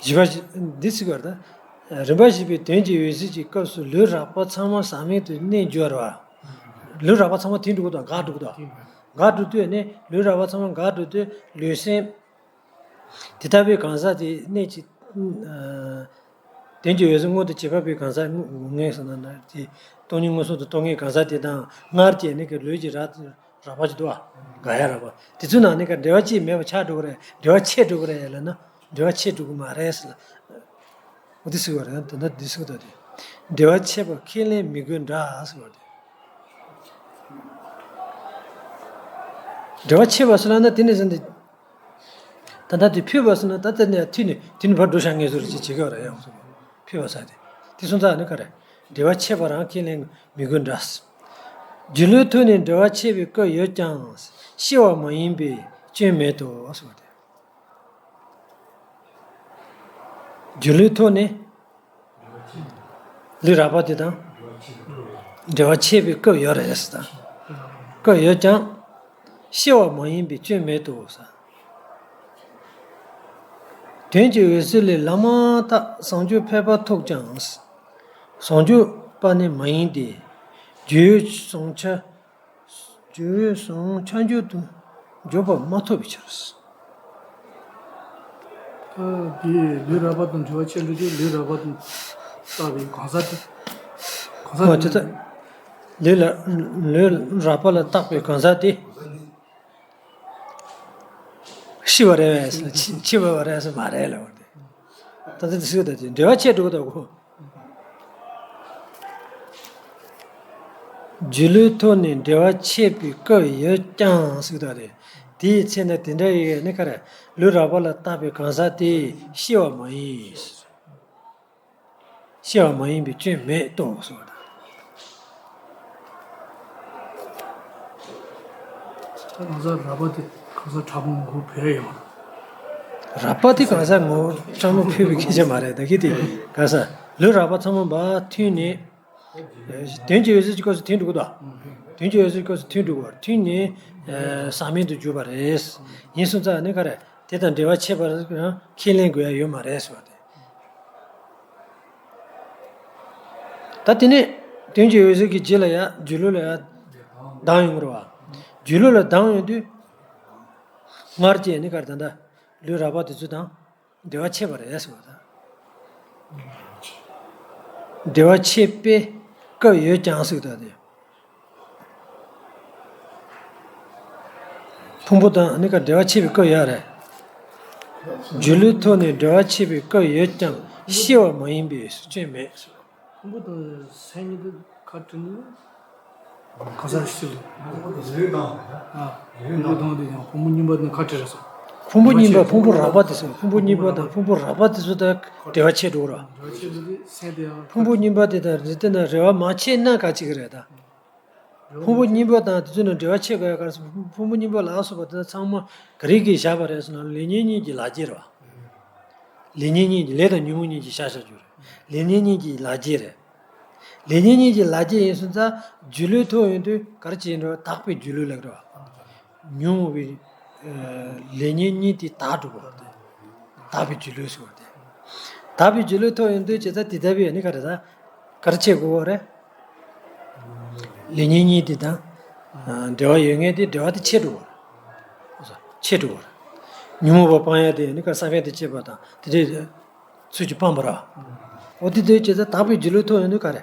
བཞི་པ་བཞི་འདི་ཚིག་བར་ད། རིམ་པ་བཞི་པའི་དོན་གྱི་འོད་གསལ་གྱི་སྐབས་སུ་ལུས་རགས་པ་ཚང་མ་ཟག་མེད་དུ་གནས་འགྱུར་བ། ལུས་རགས་པ་ཚང་མ་དེ་འགྲོ་གི་དང་འགག་འགྲོ་གི་དང་། འགག་འགྲོ་དུས་ནི་ལུས་རགས་པ་ཚང་མ་འགག་འགྲོ་དུས་ལུས་སེམས། དེ་ལྟ་བུའི་གང་ཟག་དེ་གནས་ཀྱི། དོན་གྱི་འོད་གསལ་མངོན་དུ་བྱེད་པ་པོའི་གང་ཟག་ངོ་ངས་ཟེར་ན་ན་དེ་སྟོང་ཉིད་མངོན་སུམ་དུ་རྟོགས་མཁན་གང་ཟག་དེ་དང་སྔར་གྱི་ནི་གི་ལུས་ཀྱི་རགས་རགས་པ་ཅིག་འདུག་བ། འགག་ཡ་རགས་པ་དེ་ཚོའི་ནང་ནས་ཀ་འབྲེལ་བ་ཅིག་མེད་པ་ཆགས་འགྲོ་གི་རེད། འབྲེལ་བ་ཆད་འགྲོ་གི་རེད་ལབ་ན་འབྲེལ་བ་ཆད་འགྲོ་གི་མ་རེད་ཟེར་ལ། འོ་དེ་ཟེར་བ་རེད། ད་ལྟ་འདི་ཟེར་གི་འདུག་སྟེ། འབྲེལ་བ་ཆད་པ་ཁས་ལེན་མི་དགོས་འདྲ་ཟེར་བ་རེད། འབྲེལ་བ་ཆད་པ་ཟེར་ན་ན་དེ་ནས་ཟེར་འདི། ད་ལྟ་དེ་ཕུད་པ་ཟེར་ན་ད་ལྟ་ནས་ཐུད་ནས་དེ་ནས་ཕར་འགྲོ་བཞག་ངེས་སོ་རེ་ཅིག་བྱེད་ཀྱི་རེད་ཡང་ཟེར། ཕུད་པ་ཟེར་དེ། དེ་སོང་ཙང་ནི་ག་རེ། འབྲེལ་བ་ཆད་པ་རང་ཁས་ལེན་མི་དགོས་འདྲ། སྒྱུ་ལུས་ཐོག་ནས་འབྲེལ་བ་ཆད་པའི་སྐབས་ཡོད་ཀྱང་། ཤེས་པ་མ་ཡིན་པས་སྐྱོན་མེད་དོ་ཟེར་བ་དེ། སྒྱུ་ལུས་ཐོག་ནས། ལུས་རགས་པ་དེ་དང་། འབྲེལ་བ་ཆད་པའི་སྐབས་ཡོད་རེད་ཟེར་དང་། སྐབས་ཡོད་ཀྱང་། ཤེས་པ་མ་ཡིན་པས་སྐྱོན་མེད་དོ་ཟེར། དོན་གྱི་འོད་གསལ་ལས་ལམ་མ་དག་བྱང་ཆུབ་ཕལ་པ་ཐོབ་ཀྱང་། བྱང་ཆུབ་པ་ནི་མ་ཡིན་ཏེ། སྒྱུ་འོད་ཟུང་འཇུག་སྒྱུ་འོད་ཟུང་འཇུག་ཏུ་འཇོག་པ་མ་ཐོབ་པའི་ཕྱིར། ཨ་དེ་ལུས་རགས་པ་དང་འབྲེལ་བ་ཆད་འགྲོ་དུས་ལུས་རགས་པ་དང་བཏགས་པའི་གང་ཟག་དེ། གང་ཟག་ཨོ་དེ་ལུས་ལ་ལུས་རགས་པ་ལ་བཏགས་པའི་གང་ཟག་དེ། ཤི་བ་རེད་པས་ཟེར་ན་འཆི་འཆི་བ་རེད་ཟེར་མ་རེད་ལབ་པ་དེ། ད་ལྟ་དེ་ཟེར་ད་དེ་འབྲེལ་བ་ཆད་འགྲོ་གི་འདུག་གོ། སྒྱུ་ལུས་ཐོག་ནས་འབྲེལ་བ་ཆད་པའི་སྐབས་ཡོད་ཀྱང་ཟེར་གི་འདུག་རེད། དེའི་ཚེ་ན་དེ་འདྲ་ཡི་ནི་ག་རེ། ལུས་རགས་པ་ལ་བཏགས་པའི་གང་ཟག་དེ་ཤེས་པ་མ་ཡིན། ཤེས་པ་མ་ཡིན་པའི་སྐྱོན་མེད་དོ་ཟེར་བ་དང་། ད་གང་ཟག་རགས་པ་དེ་གང་ཟག་ཕྲ་མོ་ངོ་བོ་ཕོད་ཡོད་མ་རེད། རགས་པ་དེ་གང་ཟག་ངོ་བོ་ཕྲ་མོ་ཕོད་པའི་སྐད་ཆ་མ་རེད། ད་གི་དེ་གང་ཟག་ལུས་རགས་པ་ཚང་མ་བ་མཐུན་ནས། དོན་གྱི་འོད་གསལ་གྱི་སྐབས་སུ་མཐུན་འགྲོ་གི་འདུག་དོན་གྱི་འོད་གསལ་གྱི་སྐབས་སུ་མཐུན་འགྲོ་གི་བར་མཐུན་ནས་ཟག་མེད་དུ་གྱུར་པ་རེད། ཡིན་སོང་ཙང་ནི་ག་རེ་དེ་དང་འབྲེལ་བ་ཆད་པར་ཁས་ལེན་དགོས་ཡ་ཡོད་མ་རེད་ཟེར་བ་དེ། ད་དེ་ནས་དོན་གྱི་འོད་གསལ་གྱི་རྗེས་ལ་ཡ་སྒྱུ་ལུས་ལ་ཡ་ལྡང་ཡོང་གི་རེད་བ། སྒྱུ་ལུས་ལ་ལྡང་ཡོང་དུས་སྔར་གྱི་ནི་ག་རེ་ད་ལྟ་ལུས་རགས་པ་དེ་ཚོ་དང་། འབྲེལ་བ་ཆད་པ་རེད་ཟེར་བ་དང་། འབྲེལ་བ་ཆད་པའི་སྐབས་ཡོད་ཀྱང་ཟེར་བ་དང་། ཕུང་པོ་དང་ནི་ཀ་འབྲེལ་བ་ཆད་པའི་སྐབས་ཡོད་རེད། སྒྱུ་ལུས་ཐོག་ནས་འབྲེལ་བ་ཆད་པའི་སྐབས་ཡོད་ཀྱང་ཤེས་པ་མ་ཡིན་པའི་སྐྱོན་མེད། ཕུང་པོ་དང་སེམས་གཉིས་དེ་ཁ་བྲལ་ནས། གང་ཟག་སྤྱི་ལ། ལུས་དང་། ལུས་དང་དེ་ཡང་ཕུང་པོ་གཉིས་པ་ནི་ཁ་བྲལ་རེད་སོ། ཕུང་པོ་གཉིས་པ་ཕུང་པོ་རགས་པ་དེ་ཚོ། ཕུང་པོ་གཉིས་པ་དང་ཕུང་པོ་རགས་པ་དེ་ཚོ་དང་འབྲེལ་བ་ཆད་འགྲོ་ར། འབྲེལ་བ་ཆད་འགྲོ་དུས་སེམས་དེ་ཡང་། ཕུང་པོ་གཉིས་པ་དེ་དང་རེ་ལྟོས་ན་རེ་བ་མ་ཆད་ན་ག་ཅིག་རེད་ད། ཕུང་པོ་གཉིས་པ་དང་དེ་ཚོ་ནི་འབྲེལ་བ་ཆད་དགོས་ཡ་ག་རེ་ཟེར། ཕུང་པོ་གཉིས་པ་ལ་སོགས་པ་དེ་ཚང་མ་ག་རེ་གིས་བཞག་པ་རེད་ཟེར་ན་ལེགས་ཉེས་གཉིས་ཀྱི་ལག་རྗེས་རེད་བ། ལེགས་ཉེས་གཉིས་ཀྱི་ལས་དང་ཉོན་མོངས་གཉིས་ཀྱི་ཤ་ཤ་རྒྱུ་རེད། ལེགས་ཉེས་གཉིས་ཀྱི་ལག་རྗེས་རེད། ལེགས་ཉེས་གཉིས་ཀྱི་ལག་རྗེས་ཡིན་སོང་ཙང་སྒྱུ་ལུས་ཐོག་ཡོང་དུས་ག་རེ་བྱེད་འགྲོ། དག་པའི་སྒྱུ་ལུས་ལབ་འགྲོ། ཉོན་མོངས་པའི་ལེགས་ཉེས་གཉིས་དེ་དག་འགྲོ་བ་དེ། དག་པའི་སྒྱུ་ལུས་ཟེར་བ་དེ། དག་པའི་སྒྱུ་ལུས་ཐོག་ཡོང་དུས་བྱས་ཙང་དེ་ལྟ་བུའི་ནི་ག་རེ་ད། ག་རེ་བྱེད་དགོས་པ་རེད། ལེགས་ཉེས་གཉིས་དེ་དང་། འབྲེལ་བ་ཡོད་མཁན་དེ་འབྲེལ་བ་དེ་ཆད་འགྲོ་བ་རེད། ཆད་འགྲོ་བ་རེད། ཉོན་མོངས་པ་སྤང་ཡ་དེ་ནི་ག་ས་བོན་དེ་བཅད་པ་དང་དེ་འདྲའི་ཚུལ་གྱིས་སྤངས་པ་ར། འོ་དེ་དེ་བྱས་ཙང་དག་པའི་སྒྱུ་ལུས་ཐོག་ཡོང་དུས་ག་རེ།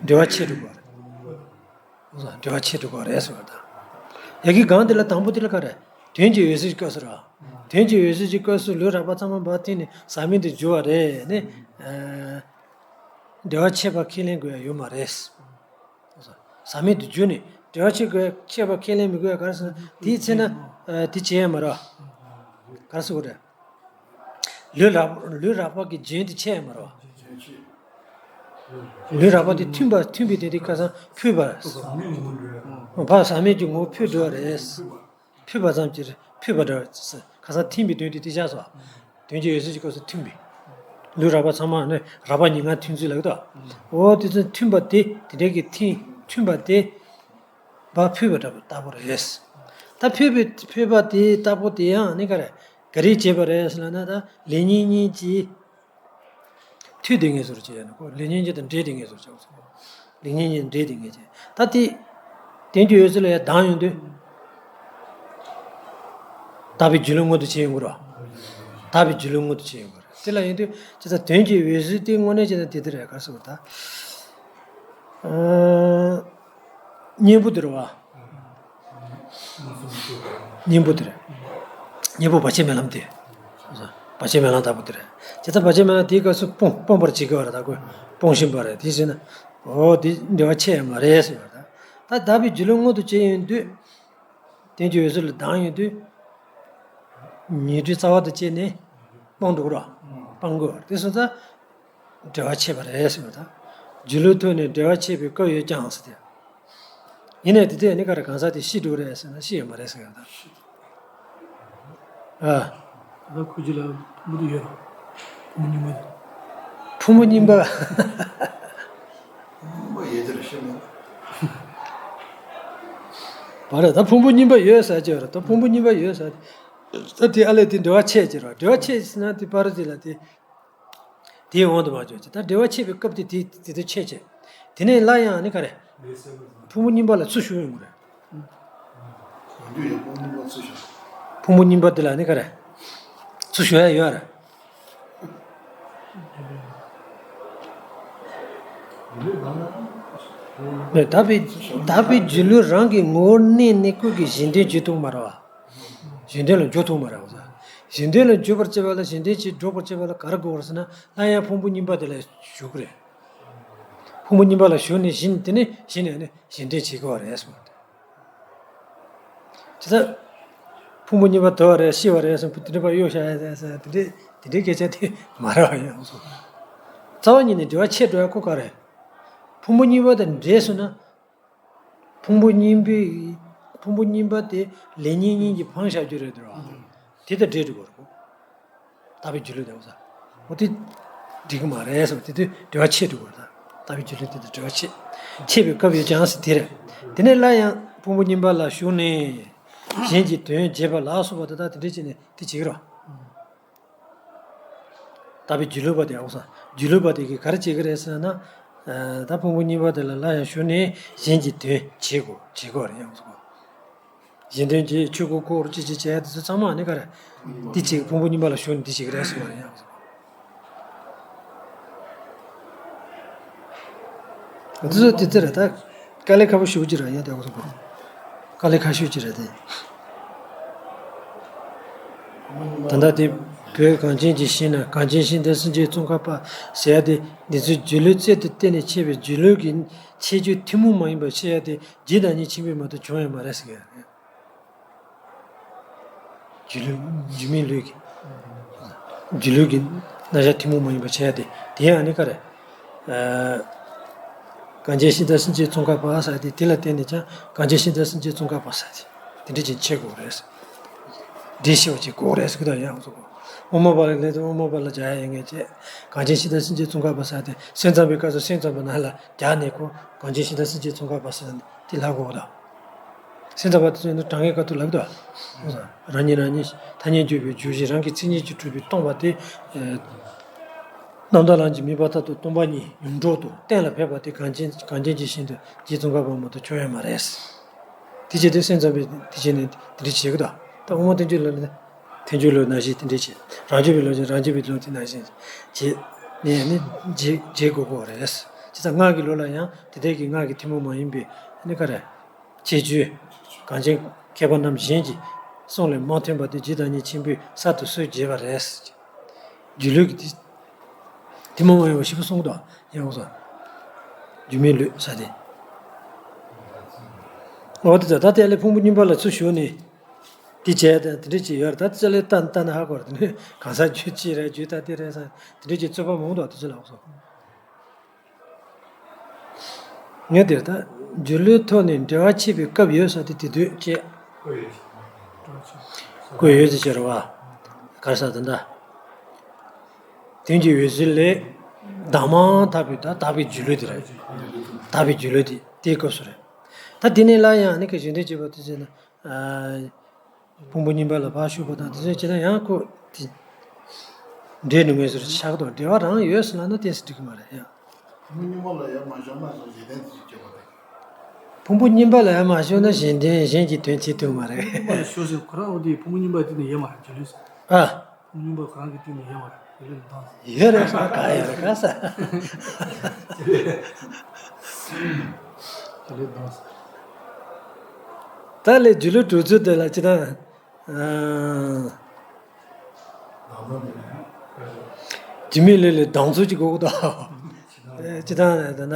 འབྲེལ་བ་ཆད་འགྲོ་བ་རེད། འབྲེལ་བ་ཆད་འགྲོ་བ་རེད་ཟེར་བ་དང་། ཡ་གི་གང་དེ་ལ་དང་པོ་དེ་ལ་ག་རེ། དོན་གྱི་འོད་གསལ་གྱི་སྐབས་སུ་ར། དོན་གྱི་འོད་གསལ་གྱི་སྐབས་སུ་ལུས་རགས་པ་ཚང་མ་བ་མཐུན་ནས་ཟག་མེད་དུ་གྱུར་པ་རེད་ནི། འབྲེལ་བ་ཆད་པ་ཁས་ལེན་དགོས་ཡ་ཡོད་མ་རེད། ཟག་མེད་དུ་གྱུར་ནས་འབྲེལ་བ་ཆད་དགོས་ཆད་པ་ཁས་ལེན་མི་དགོས་ཡ་ག་རེ་ཟེར་ན་དེའི་ཚེ་ན་དེ་བྱེད་ཡ་མ་རེད། ག་རེ་ཟེར་དགོས་རེད། ལུས་རགས་ལུས་རགས་པ་གི་རྒྱུན་དེ་ཆད་ཡ་མ་རེད། ལུས་རགས་པ་དེ་མཐུན་པ་མཐུན་པའི་དེ་དེ་ཁ་སང་ཕུད་པ། ཕ་ཟག་མེད་ཀྱི་ངོ་བོ་ཕུད་འགྲོ་བ་རེད། ཕུད་པ་ཙམ་གྱིས་ཕུད་པ་འདྲ་བ་ཟེར། ཁ་སང་མཐུན་པའི་དོན་དེ་དེ་ཆགས་སོ། དོན་གྱི་འོད་གསལ་གྱི་སྐབས་སུ་མཐུན་པའི། ལུས་རགས་པ་ཚང་མ་ནི་རགས་པ་ཉིད་སྔར་མཐུན་ཚུལ་ལ་གི་དོ། འོ་དེ་ཚོ་མཐུན་པ་དེ་དེ་འདྲའི་གི་མཐུན་མཐུན་པ་དེ་བ་ཕུད་པ་འདྲ་བ་ལྟ་བུ་རེད། ད་ཕུད་པའི་ཕུད་པ་དེ་ལྟ་བུ་དེ་ཡང་ནི་ག་རེ་ག་རེ་བྱས་པ་རེད་ཟེར་ན་ད་ལེགས་ཉེས་གཉིས་ཀྱི་མཐུད་དེ་ངེས་སོར་བྱས་ཡོད་ན་ཁོ་ལེགས་ཉེས་གཉིས་དང་འབྲེལ་ཏེ་ངེས་སོར་བྱས་སོ། ལེགས་ཉེས་གཉིས་འབྲེལ་ཏེ་ངེས་བྱས། ད་དེ་དོན་གྱི་འོད་གསལ་ལ་ཡང་ལྡང་ཡོང་དུས། དག་པའི་སྒྱུ་ལུས་མངོན་དུ་བྱེད་ཡོང་གི་རེད། དག་པའི་སྒྱུ་ལུས་མངོན་དུ་བྱེད་ཡོང་གི་རེད། དེ་ལ་ཡིན་དུས་ཇི་ལྟར་དོན་གྱི་འོད་གསལ་དེ་དངོས་གནས་ཅན་དེ་དེ་རེད་ག་རེ་ཟེར་བ་ད། གཉེན་པོ་དེ་རེད་བ། གཉེན་པོ་དེ་རེད། གཉེན་པོ་བར་ཆད་མེད་ལམ་དེ། བར་ཆད་མེད་ལམ་ལྟ་བུ་དེ་རེད། ཇི་ལྟར་བར་ཆད་མེད་ལམ་དེའི་སྐབས་སུ་སྤོང་སྤོང་བར་བྱེད་དགོས་པ་རེད་ད་ཁོས། སྤོང་བཞིན་པ་རེད་དེ་ཟེར་ན། འོ་དེ་འབྲེལ་བ་ཆད་ཡ་མ་རེད་ཟེར་བ་རེད་ད། ད་དག་པའི་སྒྱུ་ལུས་མངོན་དུ་བྱེད་ཡོང་དུས། དོན་གྱི་འོད་གསལ་ལ་ལྡང་ཡོང་དུས། ཉོན་སྒྲིབ་རྩ་བ་དང་བཅས་ནས་སྤང་འགྲོ་གི་རེད། སྤང་དགོས་པ་རེད་དེ་སོང་ཙང་། འབྲེལ་བ་ཆད་པ་རེད་ཟེར་བ་དང་། སྒྱུ་ལུས་ཐོག་ནས་འབྲེལ་བ་ཆད་པའི་སྐབས་ཡོད་ཀྱང་ཟེར་ཏེ། ཡིན་ནའི་དེ་དེ་ནི་ག་རེ་གང་ཟག་དེ་ཤི་འགྲོ་རེད་ཟེར་ན་ཤི་ཡོད་མ་རེད་ཟེར་གི་རེད་ད། ཨ། ད་ཁོ་ཅི་ལ་ཕུང་པོ་དེ་ཡོད་རེད། ཕུང་པོ་གཉིས་པ་དེ། ཕུང་པོ་གཉིས་པ། ཕུང་པོ་ཡོད་དེ་རེད་ཤི་མེད། བ་རེད་ད་ཕུང་པོ་གཉིས་པ་ཡོད་ཟེར་གྱི་རེད་ད་ཕུང་པོ་གཉིས་པ་ཡོད་ཟེར། ད་དེ་ཨ་ལས་དེ་འབྲེལ་བ་ཆད་ཀྱི་རེད་འབྲེལ་བ་ཆད་ཟེར་ན་དེ་པ་ར་དེ་ལ་དེ། དེའི་དབང་དུ་མ་འཇོག་ཅིག་ད་འབྲེལ་བ་ཆད་པའི་སྐབས་དེ་དེ་དེ་དུ་ཆད་ཆད། དེ་ནས་སླར་ཡང་ནི་ག་རེ། ཕུང་པོ་གཉིས་པ་ལ་ཚུར་ཞུགས་ཡོང་གི་རེད། ཕུང་པོ་གཉིས་པ་དེ་ལ་ནི་ག་རེ། ཚུར་ཞུགས་ཡ་ཡོད་རེད། དག་པའི་དག་པའི་སྒྱུ་ལུས་རང་གི་ངོ་བོར་གནས་ནས་ཀུན་གྱིས་གཞན་དོན་བྱེད་ཐུབ་མ་རེད་བ། གཞན་དོན་ལ་འཇུག་ཐུབ་མ་རེད་བ། གཞན་དོན་ལ་འཇུག་པར་བྱེད་པ་ལ་གཞན་དོན་གྱིས་སྒྲོག་པར་བྱེད་པ་ལ་ག་རེ་དགོས་རེད་ཟེར་ན་སླར་ཡང་ཕུང་པོ་གཉིས་པ་དེ་ལ་ཞུགས་ཀྱི་རེད། ཕུང་པོ་གཉིས་པ་ལ་ཞུགས་ནས་གཞན་དེ་ནས་གཞན་ནས་ནི་གཞན་དོན་བྱེད་དགོས་པ་རེད་གསུངས་པ་རེད། ཇི་ལྟར། ཕུང་པོ་གཉིས་པ་དོར་བ་རེད་ཤི་བ་རེད་གསུངས་པ་དེ་འདྲ་པ་གཡོག་བཞག་ཡ་ཟེར་དེ་འདྲའི་དེ་འདྲའི་སྐད་ཆ་དེ་མ་རེད་པ་ཡང་གསུངས། རྩ་བ་ཉིད་ནས་འབྲེལ་བ་ཆད་འགྲོ་ཡ་ཁོ་ག་རེད། ཕུང་པོ་གཉིས་པ་དང་འདྲེས་སོང་ན། ཕུང་པོ་གཉིས་པའི་ ཕུང་པོ་གཉིས་པ་དེ་ལེགས་ཉེས་གཉིས་ཀྱིས་འཕངས་བཞག་རྒྱུ་རེད་འདུག་བ། དེ་དང་འབྲེལ་འགྲོ་དགོས་རེད། རྟག་པའི་སྒྱུ་ལུས་དེ་ཡོང་ས། འོ་དེ་འགྲིག་གི་མ་རེད་ཟེར་བ་དེ་དུས་འབྲེལ་བ་ཆད་འགྲོ་དགོས་རེད། རྟག་པའི་སྒྱུ་ལུས་དེ་དང་འབྲེལ་བ་ཆད། ཆད་པའི་སྐབས་ཡོད་ཀྱང་ཟེར་དེ་རེད། དེ་ནས་སླར་ཡང་ཕུང་པོ་གཉིས་པ་ལ་ཞུགས་ནས་གཞན་གྱི་དོན་བྱེད་པ་ལ་སོགས་པ་དེ་དག་དེ་འདྲས་བྱས་ནས་དེ་བྱེད་ཀྱི་རེད་བ། རྟག་པའི་སྒྱུ་ལུས་པ་དེ་ཡོང་ས། སྒྱུ་ལུས་པ་དེ་གིས་ག་རེ་བྱེད་ཀྱི་རེད་ཟེར་ན། ད་ཕུང་པོ་གཉིས་པ་དེ་ལ་སླར་ཡང་ཞུགས་ནས་གཞན་གྱི་དོན་བྱེད་དགོས་བྱེད་དགོས་རེད་ཡོང་ས། གཞན་དོན་གྱི་ཆོས་སྐུ་བསྐོར་ཅི་ཅི་བྱས་དེ་ཚོ་ཚང་མ་ནི་ག་རེ། འདི་བྱེད་ཕུང་པོ་གཉིས་པ་ལ་ཞུགས་ནས་འདི་བྱེད་ཀྱི་རེད་ཟེར་བ་རེད་ཡང་། འདི་ཚོ་དེ་ཚོ་རེད་ད། དཀའ་ལས་ཁག་པོ་ཞེ་པོ་ཅིག་རེད་ཡ་དེ་གོ་སོང་གོ། དཀའ་ལས་ཁག་ཤོས་ཅིག་རེད་དེ། ད་ལྟ་དེ་བོད་གངས་ཅན་གྱི་ཞིང་ན་གངས་ཅན་ཤིང་རྟ་སེང་ཆེན་ཙོང་ཁ་པ་ཟེར་ཡ་དེ་འདི་ཚོའི་སྒྱུ་ལུས་རྩལ་དུ་བཏོན་ནས་འཆད་པའི་སྒྱུ་ལུས་ཀྱི་ཁྱད་ཆོས་ཐུན་མོང་མ་ཡིན་པར་འཆད་ཡ་དེ་རྗེ་བདག་ཉིད་ཆེན་པོས་མ་གཏོགས་བྱུང་ཡོད་མ་རེད་ཟེར་གི་རེད། སྒྱུ་ལུས་སྒྱུ་མའི་ལུས་ཀྱི། སྒྱུ་ལུས་ཀྱི་རྣམ་གཞག་ཐུན་མོང་མ་ཡིན་པ་བྱས་ཏེ་དེ་ཡང་ནི་ག་རེ། གངས་ཅན་ཤིང་རྟ་སེང་ཆེན་ཙོང་ཁ་པ་ཟེར་ཏེ་དེ་ལ་བརྟེན་ནས་ཀྱང་གངས་ཅན་ཤིང་རྟ་སེང་ཆེན་ཙོང་ཁ་པ་ཟེར་ཏེ་དེ་འདྲ་ཅིག་འཆད་དགོས་རེད། འདྲེས་ཤེས་པ་ཅིག་དགོས་རེད་ཟེར་གི་དང་ཡང་སོ། དབུ་མ་པ་ལ་ལས་དབུ་མ་པ་ལ་སྦྱར་ཡ་ཡིན་ངེས་བྱས། གངས་ཅན་ཤིང་རྟ་སེང་ཆེན་ཙོང་ཁ་པ་ཟེར་ཏེ་སེམས་ཙམ་པའི་སྐབས་སུ་སེམས་ཙམ་པ་ནང་ལ་སྦྱར་ནས་ཁོ་གངས་ཅན་ཤིང་རྟ་སེང་ཆེན་ཙོང་ཁ་པ་ཟེར་ཏེ་ལབ་དགོས་དང་། སེམས་ཙམ་པ་དེ་ཚོས་ནི་དྲང་ངེས་སྐབས་དུ་ལབ་དོ། རང་ཉིད་རང་ཉིད་ཐ་སྙད་བརྗོད་པའི་བརྗོད་གཞི་རང་གི་མཚན་ཉིད་ཀྱིས་གྲུབ་པའི་སྟོང་པ་དེ། རྣམ་དག་ལམ་གྱི་དམིགས་པ་ལྟར་དུ་སྟོང་པ་ཉིད་ཡོངས་གྲོལ་དུ་གཏན་ལ་ཕེབས་པ་དེ་གངས་ཅན་གངས་ཅན་གྱི་ཞིང་དུ་རྗེ་ཙོང་ཁ་པ་མ་གཏོགས་བྱུང་ཡོད་མ་རེད། དེ་བྱས་ཏེ་སེམས་ཙམ་པས་དེ་བྱས་ནས་དེ་འདྲ་བྱེད་ཀྱི་དང་ད་དབུ་མ་ཐལ་འགྱུར་ལ་ནི་ཐལ་འགྱུར་ལུགས་ནང་བཞིན་དེ་འདྲ་བྱེད། རང་རྒྱུད་པའི་ལུགས་ཀྱི་རང་རྒྱུད་པའི་ལུགས་དེ་ནང་བཞིན་བྱེད་ནས་ནི་བྱེད་བྱེད་དགོས་ཀྱི་རེད། བྱས་ཙང་སྔགས་ཀྱི་ལུགས་ལ་ཡང་དེ་འདྲ་གི་སྔགས་ཀྱི་ཐུན་མོང་མ་ཡིན་པའི་ནི་ག་རེ། ཁྱད་ཆོས། གངས་ཅན་མཁས་པ་རྣམས་གཞན་གྱི་གསུང་ལས་མ་ཐོན་པ་དེ་རྗེ་བདག་ཉིད་ཆེན་པོས་གསར་དུ་སུས་བརྗོད་པ་རེད། སྒྱུ་ལུས་ཀྱི་དེ། དེ་མ་འོངས་པ་ཞིག་གསུང་དོ་ཡང་སོ། སྒྱུ་མའི་ལུས་ས་དེ། འོ་དེ་ད་ལྟ་དེ་ལས་ཕུང་པོ་གཉིས་པ་ལ་ཚུར་ཞུགས་ནས། དེ་བྱས་ད་དེ་འདྲ་ཅིག་ཡོད་རེད་ད་དེ་ལས་ལྟ་ལྟ་ན་ཧ་གོ་རེད་དེ་ནས་གང་ཟག་རྒྱུད་གཅིག་རེད་རྒྱུད་ད་དེ་རེད་ས་དེ་འདྲ་ཅིག་རྩོད་པ་མང་དོ་དེ་ཚོ་ལ་འོ་སོ། ངས་དེར་ད་སྒྱུ་ལུས་ཐོག་ནས་འབྲེལ་བ་ཆད་པའི་སྐབས་ཡོད་ས་དེ་དེ་དུས་བཅད། བཀོད་ཡོད་ཟེར་ཅེས་རེད་བ། གར་ས་དེ་འདྲ། དོན་གྱི་འོད་ཟེར་ལས། གདམས་ངག་ཐོབ་པའི་ད་དག་པའི་སྒྱུ་ལུས་དེ་རེད། དག་པའི་སྒྱུ་ལུས་དེ་དེའི་སྐབས་སུ་རེད། ད་དེ་ནས་སླར་ཡང་ནི་ག་གཞན་དོན་བྱེད་པ་དེ་ཟེར་ན། ཕུང་པོ་གཉིས་པ་ལ་ཕར་ཞུགས་པ་དང་དེ་ཚོ་བྱས་ན་ཡང་ཁོ་དེ། འབྲེལ་ནུས་ངེས་སུ་ཆགས་དང་འབྲེལ་བ་རང་ཡོད་ཟེར་ལབ་ན་ཏོག་ཙམ་འགྲིག་གི་མ་རེད་ཡ། ཕུང་པོ་གཉིས་པ་ལ་ཡང་མ་ཞུགས་ན་གཞན་དོན་དེ་སྐྱེ་བ་རེད། ཕུང་པོ་གཉིས་པ་ལ་ཡང་མ་ཞུགས་ན་གཞན་དོན་གཞན་གྱི་དོན་བྱེད་ཐུབ་མ་རེད། ཕུང་པོ་གཉིས་པ་ལ་ཞུགས་ཟེར་ཁོ་རང་འོ་དེ་ཕུང་པོ་གཉིས་པ་དེ་ནི་ཡོད་མ་རེད་སྒྱུ་ལུས་ཟེར། ཨ། ཕུང་པོ་གཉིས་པ་ཁོ་རང་གི་སྟེང་ནས་ཡོད་མ་རེད་སྒྱུ་ལུས་ལ་བཏང་ཟེར། ཡོད་རེད་ཟེར་ན་ག་ཡོད་རེད་ག་ཟེར། སྒྱུ་ལུས་བཏང་ཟེར། ད་ལས་སྒྱུ་ལུས་གྲུབ་ཚུལ་དེ་ལ་ཅི་ལྟར། སྒྱུ་མའི་ལུས་ལས་ལྡང་ཚུལ་གྱི་སྒོ་དང་། སྤྱི་བཏང་ལ་ད་ལྟ།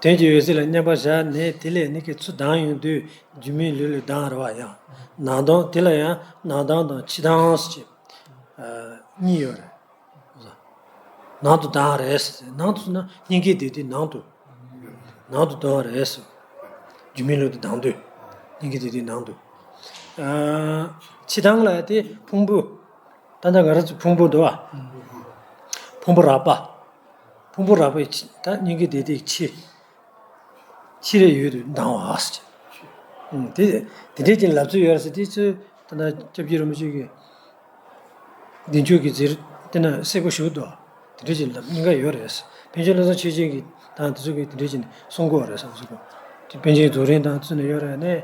དོན་གྱི་འོད་གསལ་ལ་མཉམ་པར་བཞག་ནས་དེ་ལས་ནི་ཀྱི་ཚུར་ལྡང་ཡོང་དུས་སྒྱུ་མའི་ལུས་ལས་ལྡང་རེད་བ་ཡང་། ནང་ལྡང་དེ་ལ་ཡང་ནང་ལྡང་དང་ཕྱི་ལྡང་ཟེར་གྱི། གཉིས་ཡོད་རེད། ནང་དུ་ལྡང་རེད་ཟེར། ནང་དུ་ཟེར་ན་སྙིང་གའི་སྡེ་སྡེ་ནང་དུ། ནང་དུ་ལྡང་རེད་ཟེར། སྒྱུ་མའི་ལུས་དུ་ལྡང་དུས། སྙིང་གའི་སྡེ་སྡེ་ནང་དུ། ཨ། ཕྱི་ལྡང་ལ་དེ་ཕུང་པོ། ད་ལྟ་ང་རང་ཚོ་ཕུང་པོ་འདུག་བ། ཕུང་པོ་རགས་པ། ཕུང་པོ་རགས་པའི་ཕྱི་ད་སྙིང་གའི་སྡེ་སྡེའི་ཕྱི། ཕྱི་རེ་ཡོད་དུ་ལྡང་བ་ཟེར། ཨུམ། དེ་དེ་འདྲའི་ཅིག་ལབ་ཚུལ་ཡོད་རེད་ཟེར་དེ་ཚོས་ད་ལྟ་སྐྱབས་རྗེ་རིན་པོ་ཆེ་གིས། བདེ་མཆོག་གི་རྩེར་དེ་ན་གསལ་པོ་ཞུ་འདུག་དེ་འདྲ་ཅིག་ལབ་གཉིས་ཀ་ཡོད་རེད། པཎ་ཆེན་བློ་བཟང་ཆོས་རྒྱན་གྱིས་དང་དེ་ཚོ་གིས་དེ་འདྲ་ཅིག་གསུང་གི་ཡོད་རེད་ཟེར་གོ། དེ་པཎ་ཆེན་རྫོགས་རིམ་དང་ཚུལ་ནས་ཡོད་རེད་ནས།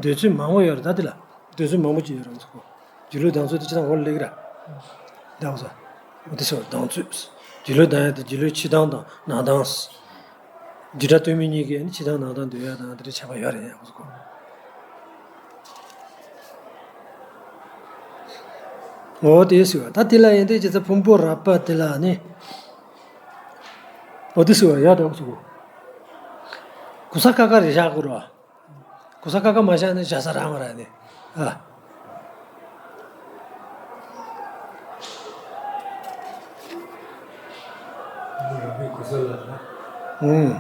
འདོད་ཚུལ་མང་པོ་ཡོད་རེད་ད་དེ་ལ། འདོད་ཚུལ་མང་པོ་ཅིག་ཡོད་རེད་ཟེར་གོ། སྒྱུ་ལུས་ལྡང་ཚུལ་དེ་ཅི་དང་འོག་ལ་སླེབས་ཀྱི་རེད། ལྡང་ས། འོ་དེ་ཚོ་ལྡང་ཚུལ། སྒྱུ་ལུས་ལྡང་ཡ་དེ་སྒྱུ་ལུས་ཕྱི་ལྡང་དང་ནང་ལྡང་། སྒྱུ་འཕྲུལ་སྟོང་མིན་གཉིས་ཀའི་ནི་ཕྱི་ལྡང་ནང་ལྡང་འདོད་ཡ་དང་དེ་འདྲའི་ཁྱད་པར་ཡོད་རེད་ཡ་འོ་ཟེར་གོ། འོ་དེ་ཟེར་བ་ད་དེ་ལ་ཡིན་དུས་ཇི་ལྟར་ཕུང་པོ་རགས་པ་དེ་ལ་ནི། འོ་དེ་ཟེར་བ་ཡ་དང་ཟེར་གོ། གོ་ས་ཁ་ཁ་རེ་བཞག་དགོས་རེད་བ། གོ་ས་ཁ་ཁ་མ་བཞག་ན་བཞག་ས་རག་མ་རག་ནི། ཨ། ཨུམ།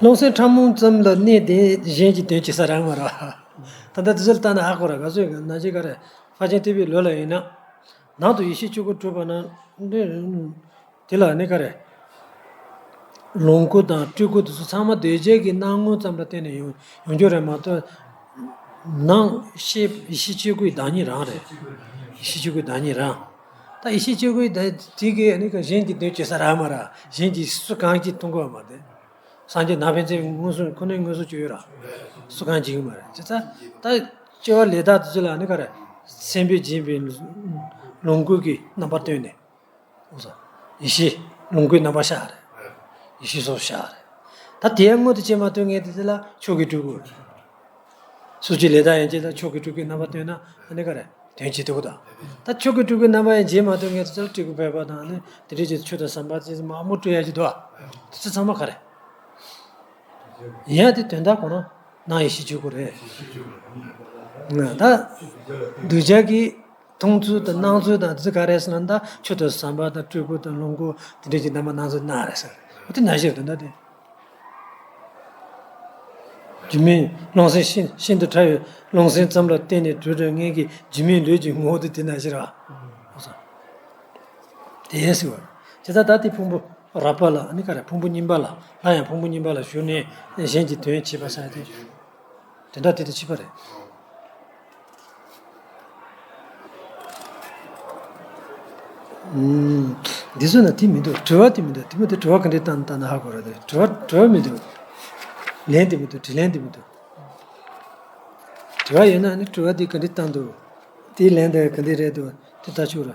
རླུང་སེམས་ཕྲ་མོ་ཙམ་ལ་གནས་ཏེ་གཞན་གྱི་དོན་བྱེད་ས་རག་མ་རེད། ད་ལྟ་དེ་ཚོ་ལ་བལྟས་ན་ཧ་གོ་ར། ག་ཚོད་ན་ཅི་ག་རེ། ཕར་ཕྱིན་ཐེག་པའི་ལུགས་ལ་ཡིན་ན། ནང་དུ་ཡེ་ཤེས་ཆོས་སྐུ་གྲུབ་པ་ན། དེ་ལ་ནི་ག་རེ། ལོངས་སྐུ་དང་སྤྲུལ་སྐུ་དེ་ཚོ་ཚང་མ་འདོད་བྱེད་ཀྱི་སྣང་ངོ་ཙམ་ལ་བརྟེན་ནས་ཡོང་ཡོང་རྒྱུ་རེད་མ་གཏོགས། ནང་ཤེས་ཡེ་ཤེས་ཆོས་སྐུའི་བདག་ཉིད་རང་རེད། ཡེ་ཤེས་ཆོས་སྐུའི་བདག་ཉིད་རང་། ད་ཡེ་ཤེས་ཆོས་སྐུའི་བདག་དེ་གིས་ནི་ག་གཞན་གྱི་དོན་བྱེད་ས་རག་མ་རེད། གཞན་གྱིས་སུ་གང་གིས་མཐོང་གི་མ་རེད། སངས་རྒྱས་ནག་པོའི་མཚན་མངོན་སུམ་ཁོ་ནས་མངོན་སུམ་བྱུང་ཡོད་ར། སུ་གང་བྱེད་ཀྱི་མ་རེད། བྱས་ཙང་ད་སྐྱེ་བ་ལས་དག་དེ་ཚོ་ལ་ནི་ག་རེ། སེམས་དཔས་སྦྱིན་པའི་ལོངས་སྐུ་གི་རྣམ་པ་སྟོན་ནས། ཡེ་ཤེས་ལོངས་སྐུའི་རྣམ་པ་ཤར་རེད། ཡེ་ཤེས་སོགས་ཤར་རེད། ད་དེའི་དངོས་དེ་བྱེད་མ་ཐུབ་མཁན་དེ་ཚོ་ལ་མཆོག་གི་སྤྲུལ་སྐུ། སུ་གཅིག་ལས་དག་ཡན་ཆད་ལ་མཆོག་གི་སྤྲུལ་སྐུའི་རྣམ་པ་སྟོན་ན་ཨ་ནི་ག་རེ། དོན་བྱེད་ཐུབ་ཀྱི་འདུག་ད་མཆོག་གི་སྤྲུལ་སྐུའི་རྣམ་པ་ཡང་བྱེད་མ་ཐུབ་མཁན་དེ་ཚོ་ལ་སྤྲུལ་སྐུ་བོད་པ་དང་ནི་དེ་འདྲའི་ཆོས་དང་ཟམ་པ་ཅན་མང་པོ་སྤྲུལ་ཡ་ཅིག་འདུག་དེ་ཚོ་ཚང་མ་ག་རེ། ཡིན་ཡང་དེ་དོན་དག་ཁོ་རང་ནང་ཡེ་ཤེས་ཆོས་སྐུ་རེད། ད་གདུལ་བྱ་གི་མཐོང་ཚུལ་དང་སྣང་ཚུལ་དང་དེ་ཚོ་ག་རེ་ཟེར་ན། ད་ཆོས་དང་ཟམ་པ་དང་སྤྲུལ་སྐུ་དང་ལོངས་སྐུ་དེ་འདྲ་ཅིག་རྣམ་པ་སྣང་ཚུལ་སྣང་རེད་ཟེར། འོ་དེ་ནང་བཞིན་རེད་ད་དེ། སྒྱུ་མའི་རླུང་སེམས་ཤིན་ཤིན་ཏུ་ཕྲ་བའི་རླུང་སེམས་ཙམ་ལ་བརྟེན་ནས་གྲུབ་པའི་ངེད་ཀྱི་སྒྱུ་མའི་ལུས་ཀྱི་ངོ་བོ་དེ་དེ་ནང་བཞིན་རེད། དེ་ཡིན་ཟེར་བ། དེ་ལྟར་ད་དེ་ཕུང་པོ་རགས་པ་ལ་ནི་ག་རེ། ཕུང་པོ་གཉིས་པ་ལ། སླར་ཡང་ཕུང་པོ་གཉིས་པ་ལ་ཞུགས་ནས་གཞན་གྱི་དོན་བྱེད་པ་ཟེར་ཏེ། དེ་འདྲ་དེ་དང་ཕྱིས་པ་རེད། ཨུམ། འདི་ཚོ་ན་དེ་མི་འདུག་དྲི་བ་དེ་མི་འདུག་དེ་མོ་དེ་དྲི་བ་ག་འདྲས་བཏང་བཏང་ན་ཧ་གོ་ར། དེ་དྲི་བ་དྲི་བ་མི་འདུག་ལན་དེ་མི་འདུག་དྲིས་ལན་དེ་མི་འདུག་དྲི་བ་ཡོད་ན་ནི་དྲི་བ་དེ་ག་འདྲས་བཏང་འདུག་དེའི་ལན་དེ་ག་འདྲས་རེད་འདུག་དེ་ལྟ་ཆོག་ར།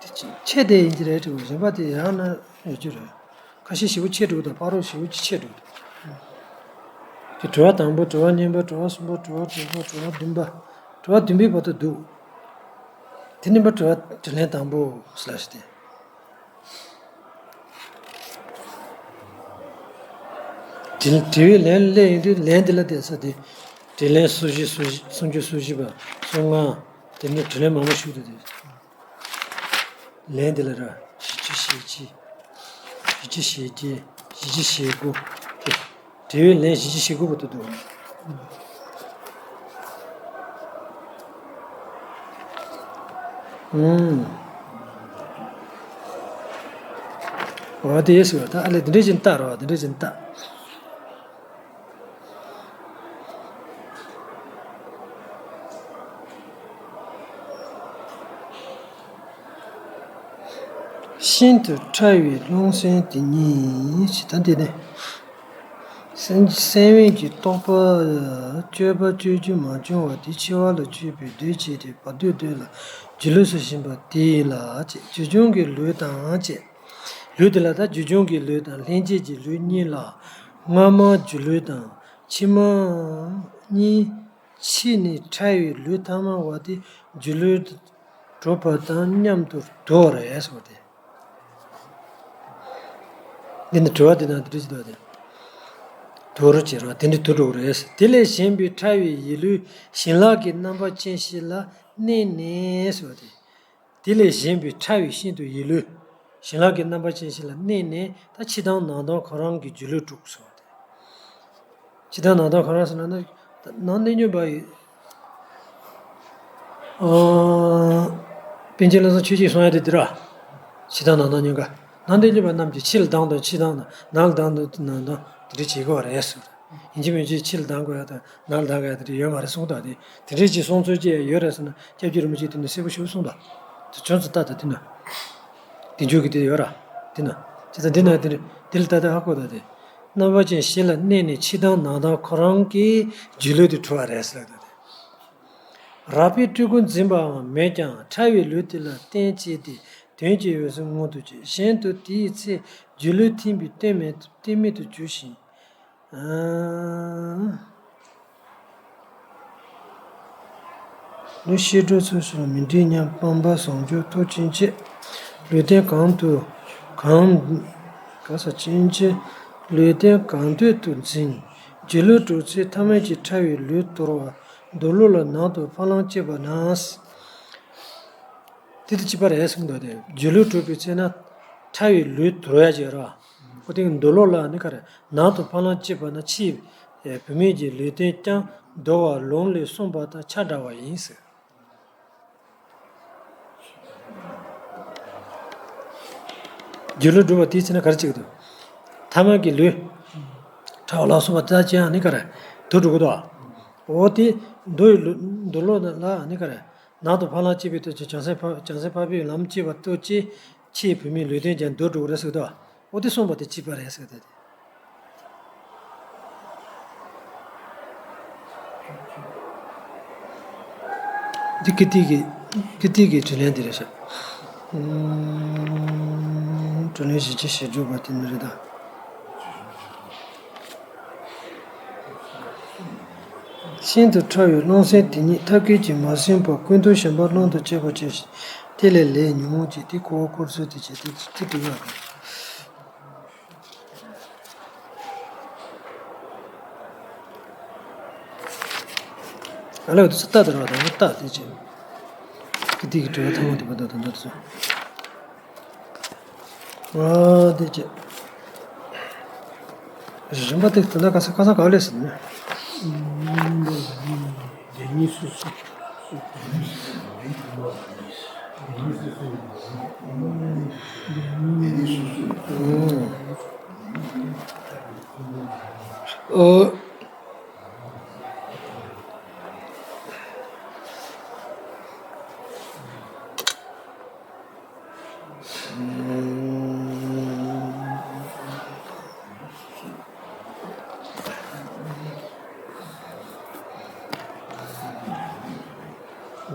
དེ་ཆེད་དེ་ཡིན་གྱི་རེད་དྲི་བ། གཞན་པ་དེ་ཡང་ན་ཡོད་རྒྱུ་རེད། ཁ་ཤས་ཞེ་པོ་ཆེ་འགྲོ་གི་འདུག་ཕ་རོལ་ཞེ་པོ་ཅིག་ཆེ་འགྲོ་གི་འདུག་དེ་དྲི་བ་དང་པོ། དྲི་བ་གཉིས་པ། དྲི་བ་གསུམ་པ། དྲི་བ་དྲུག་པ། དྲི་བ་བདུན་པ། དྲི་བ་བདུན་པའི་བར་དུ་འདུག་དེ་ནས་པ་དྲི་བ་དྲིས་ལན་དང་པོ་ཟེར་ལ་ཞིག་སྟེ། དྲི་དྲི་བའི་ལན་སླེབས་ཡོང་དུས་ལན་འདི་ལ་བལྟས་ས་དེ། དྲིས་ལན་སུམ་ཅུ་སུམ་ཅུ། སུམ་ཅུ་སོ་བཞི་པ། སོ་ལྔ། དེ་ནས་དྲིས་ལན་མང་པོ་ཞིག་འདུག་སྟེ། ལན་འདི་ལ་ར། བཞི་བཅུ་ཞེ་གཅིག་བཞི་བཅུ་ཞེ་བརྒྱད། བཞི་བཅུ་ཞེ་དགུ། དེ། དྲི་བའི་ལན་བཞི་བཅུ་ཞེ་དགུ་བར་དུ་འདུག་ཨུམ། འོ་དེ་ཡིན་ཟེར་བ། ད་ཨ་ལས་འདི་འདྲས་ཅིག་བལྟ་རོགས། འདི་འདྲས་ཅིག་བལྟ། ཤིན་ཏུ་ཕྲ་བའི་རླུང་སེམས་དེ་ཉིད་ཅེས། ད་འདི་ནི་སེམས་སེམས་དབེན་གྱི་རྟོག་པ། སྤྱོད་པ་སྤྱོད་རྒྱུ་མ་བྱུང་བ་དེ་འཆི་བ་ལ་སྤྱོད་པའི་གདོས་བྱས་ཏེ། བར་དོའི་གདོད་ལ་སྒྱུ་ལུས་སུ་ཞེན་པ་དེ་ཡིན་ལ། ཅེས་སྒྱུ་བྱུང་གི་ལུས་དང་བཅས། ལུས་དེ་ལ་ད་སྒྱུ་བྱུང་གི་ལུས་དང་ལྷན་སྐྱེས་ཀྱི་ལུས་གཉིས་ལ། སྔ་མ་སྒྱུ་ལུས་དང་ཕྱི་མ་གཉིས། ཕྱིས་ནས་ཕྲ་བའི་ལུས་ཐ་མལ་པ་དེ་སྒྱུ་ལུས་གྲུབ་པ་དང་མཉམ་དུ་དུ་བ་རེད་ཟེར་བ་དེ། འདི་ནི་དྲི་བ་འདི་ནང་དུ་བྲིས་ཏེ་འདུག་སྟེ། དུ་བར་བྱེད་རོགས། དེ་འདྲའི་དུ་འགྲོ་གི་རེད། དེ་ལས་གཞན་པའི་ཕྲ་བའི་ཡིད་ལུས་བྱིན་རླབས་ཀྱི་རྣམ་པ་ཅན་ཞིག་ལ་གནས་ནས་ཟེར་བ་དེ། དེ་ལས་གཞན་པའི་ཕྲ་བའི་ཤིན་ཏུ་ཡིད་ལུས་བྱིན་རླབས་ཀྱི་རྣམ་པ་ཅན་ཞིག་ལ་གནས་ནས། ད་ཕྱི་དང་ནང་དང་ཁོ་རང་གི་སྒྱུ་ལུས་གྲུབ་ཟེར་བ་དེ། ཕྱི་དང་ནང་དང་ཁོ་རང་ཟེར་ན་ནི་ནང་བསྟན་བརྒྱུད་པ་ཡི། ཨ། པཎ་ཆེན་བློ་བཟང་ཆོས་ཀྱིས་གསུང་ཡ་དེ་འདི་ར། ཕྱི་དང་ནང་དང་གཉིས་ཀ། ནང་བསྟན་བརྒྱུད་པ་རྣམས་ཀྱིས་ཕྱི་ལ་ལྡང་དང་ཕྱི་དང་ནང་ལ་ལྡང་དང་ནང་དང་དེ་འདྲ་བྱེད་དགོས་པ་རེད་ཟེར། ཡིན་གཅིག་མིན་གཅིག་ཕྱི་ལ་ལྡང་དགོས་ཡ་དང་ནང་ལ་ལྡང་དགོས་ཡ་དེ་འདྲ་ཡོད་མ་རེད་གསུངས་དང་། དེ་དེ་འདྲ་ཅིག་གསུང་ཚུལ་ཅིག་ཡོད་རེད་ཟེར་ན་སྐྱབས་རྗེ་རིན་པོ་ཆེས་དེ་ནི་གསལ་པོ་ཞིག་གསུངས་དང་། དེ་བྱུང་ཚུལ་ལྟ་དང་དེ་ན། དེ་འཇུག་གི་དེ་ཡོད་ར། དེ་ན། བྱས་ཙང་འདི་ན་དེ་འདི་ལ་ལྟ་དེ་ཧ་གོ་ད་དེ། རྣམ་པ་ཅན་བཞི་ལ་གནས་ནས་ཕྱི་དང་ནང་དང་ཁོ་རང་གི་སྒྱུ་ལུས་དེ་གྲུབ་པ་རེད་ཟེར་ད་དེ། རགས་པའི་སྤྲུལ་སྐུ་འཛིན་པའང་མེད་ཀྱང་ཕྲ་བའི་ལུས་དེ་ལ་བརྟེན་བྱས་ཏེ་དོན་གྱི་འོད་གསལ་མངོན་དུ་གྱུར། གཞན་དུ་དེའི་ཚེ་སྒྱུ་ལུས་ཐིམ་པས་གཏན་མེད་གཏན་མེད་དུ་གྱུར་ཞིང་། ཨ། ལུས་ཤེས་སྒྲུབ་ཚུལ་སོགས་མི་འདྲའི་ཉམས། སྤངས་པ་བཟང་སྤྱོད་མཐོ་ཕྱིན་ཆད། ལུས་རྟེན་གང་དུ་གང་ག་ས་ཕྱིན་ཆད་ལུས་རྟེན་གང་འདོད་དུ་འཛིན། སྒྱུ་ལུས་གྲུབ་ཚེ་ཐ་མལ་གྱི་ཕྲ་བའི་ལུས་དོར་བ། འདོད་ལུགས་ལ་ནང་དུ་ཕ་ལང་སྐྱེས་པ་ན། དེ་དང་གཅིག་པ་རེད་གསུངས་འདུག་སྟེ། སྒྱུ་ལུས་གྲུབ་པའི་ཚེ་ན་ཕྲ་བའི་ལུས་དོར་ཡ་ཅིག་ཡོད་རེད་བ། ཁོ་དེ་འདོད་ལོག་ལ་ནི་ག་རེ། ནང་དུ་ཕ་ལམ་སྐྱེས་པ་ན་ཕྱིའི་བུད་མེད་ཀྱི་ལུས་རྟེན་ཀྱང་འདོད་པ་ལོང་ལས་གསུངས་པ་དང་ཆ་འདྲ་བ་ཡིན་ཟེར། སྒྱུ་ལུས་སྒྲུབ་པ་དེའི་ཚེ་ན་ག་རེ་བྱེད་ཀྱི་འདུག་ཐ་མལ་གྱི་ལུས། ཕྲ་བ་ལ་སོགས་པ་དེ་དག་ཅིའང་ནི་ག་རེ། དུ་འགྲོ་གི་འདུག་འོ་དེ་འདོད་ཡི་ལུ་འདོད་ལོག་ལ་ནི་ག་རེ། ནང་དུ་ཕ་ལམ་སྐྱེས་པའི་ལྟོས་ཀྱི་བྱང་སེམས་འཕགས་བྱང་སེམས་འཕགས་པའི་ལམ་སྐྱེས་པ་ལྟོས་ཀྱི་ཕྱིའི་བུད་མེད་ལུས་རྟེན་ཀྱང་འདོད་འགྲོ་གི་རེད་ཟེར་གི་འདུག་འོ་དེ་གསུངས་པ་དེ་གཅིག་པ་རེད་ཟེར་གི་འདུག་འདི་ཀིརྟི་གི་ཀིརྟི་གི་དྲིས་ལན་འདི་རེད་ཤག་ཨུམ། དྲིས་ལན་བཞི་བཅུ་ཞེ་དྲུག་པ་དེ་ནི་རེད་ད། ཤིན་ཏུ་ཕྲ་བའི་རླུང་སེམས་དེ་ཉིད་ཐབས་མཁས་ཀྱིས་མ་ཟིན་པར་ཀུན་ཏུ་ཞེན་པ་སློང་དུ་བྱེད་པ་ཅན་ཞིག་དེ་ལས་ལས་ཉོན་མོངས་ཀྱི་དེ་ཁོ་བོ་བསྐུར་ཚུལ་དེ་བྱས་ཏེ་དེ་སྒྲུབ་པ་རེད། ཨ་ལས་འོ་དེ་ཚོ་ལྟ་དེ་ར་དང་ལྟ་དེ་ཅི། ཀིརྟི་གི་དྲི་བ་ཐ་མ་དེ་པ་དང་དང་དེ་ཚོ། ཨ་དེ་ཅི། རིམ་པ་དེ་དེ་འདྲ་ག་ས་ག་ས་ག་ལས་ཟིན་ནས། ཨོ།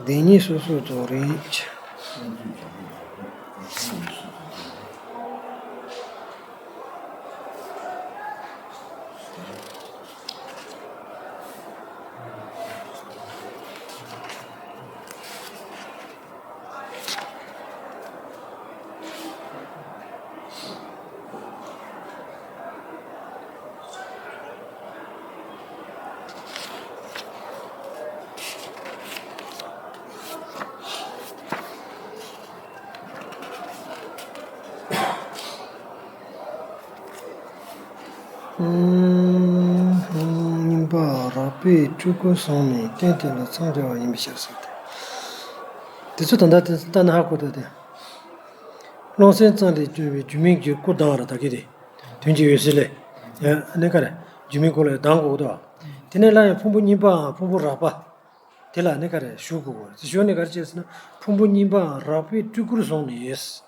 བདེན་གཉིས་སོ་སོར་རྫོགས་རིགས། རྙིང་པ་རགས་པས་སྤྲུལ་སྐུར་བཟུང་ནས་རྟེན་དེ་ལ་འཚང་རྒྱ་བ་ཡིན་པའི་ཕྱིར་ཟེར་ཏེ། དེ་ཚོ་ད་ལྟ་དེ་ལྟ་ན་ཧ་གོ་ཐུབ་སྟེ། རླུང་སེམས་ཙམ་ལས་གྱུར་པའི་སྒྱུ་མའི་གི་སྐུ་ལྡང་བ་ར་ད་གི་དེ། དོན་གྱི་འོད་གསལ་ལས། ཨ་ནི་ག་རེ། སྒྱུ་མའི་སྐུ་ལ་ལྡང་དགོས་དོ། དེ་ནས་སླར་ཡང་ཕུང་པོ་རྙིང་པའམ་ཕུང་པོ་རགས་པ། དེ་ལ་ནི་ག་རེ་ཞུགས་དགོས་གོ། ཞུགས་ནས་ག་རེ་བྱས་ཟེར་ན་ཕུང་པོ་རྙིང་པའམ་རགས་པས་སྤྲུལ་སྐུར་བཟུང་ནས།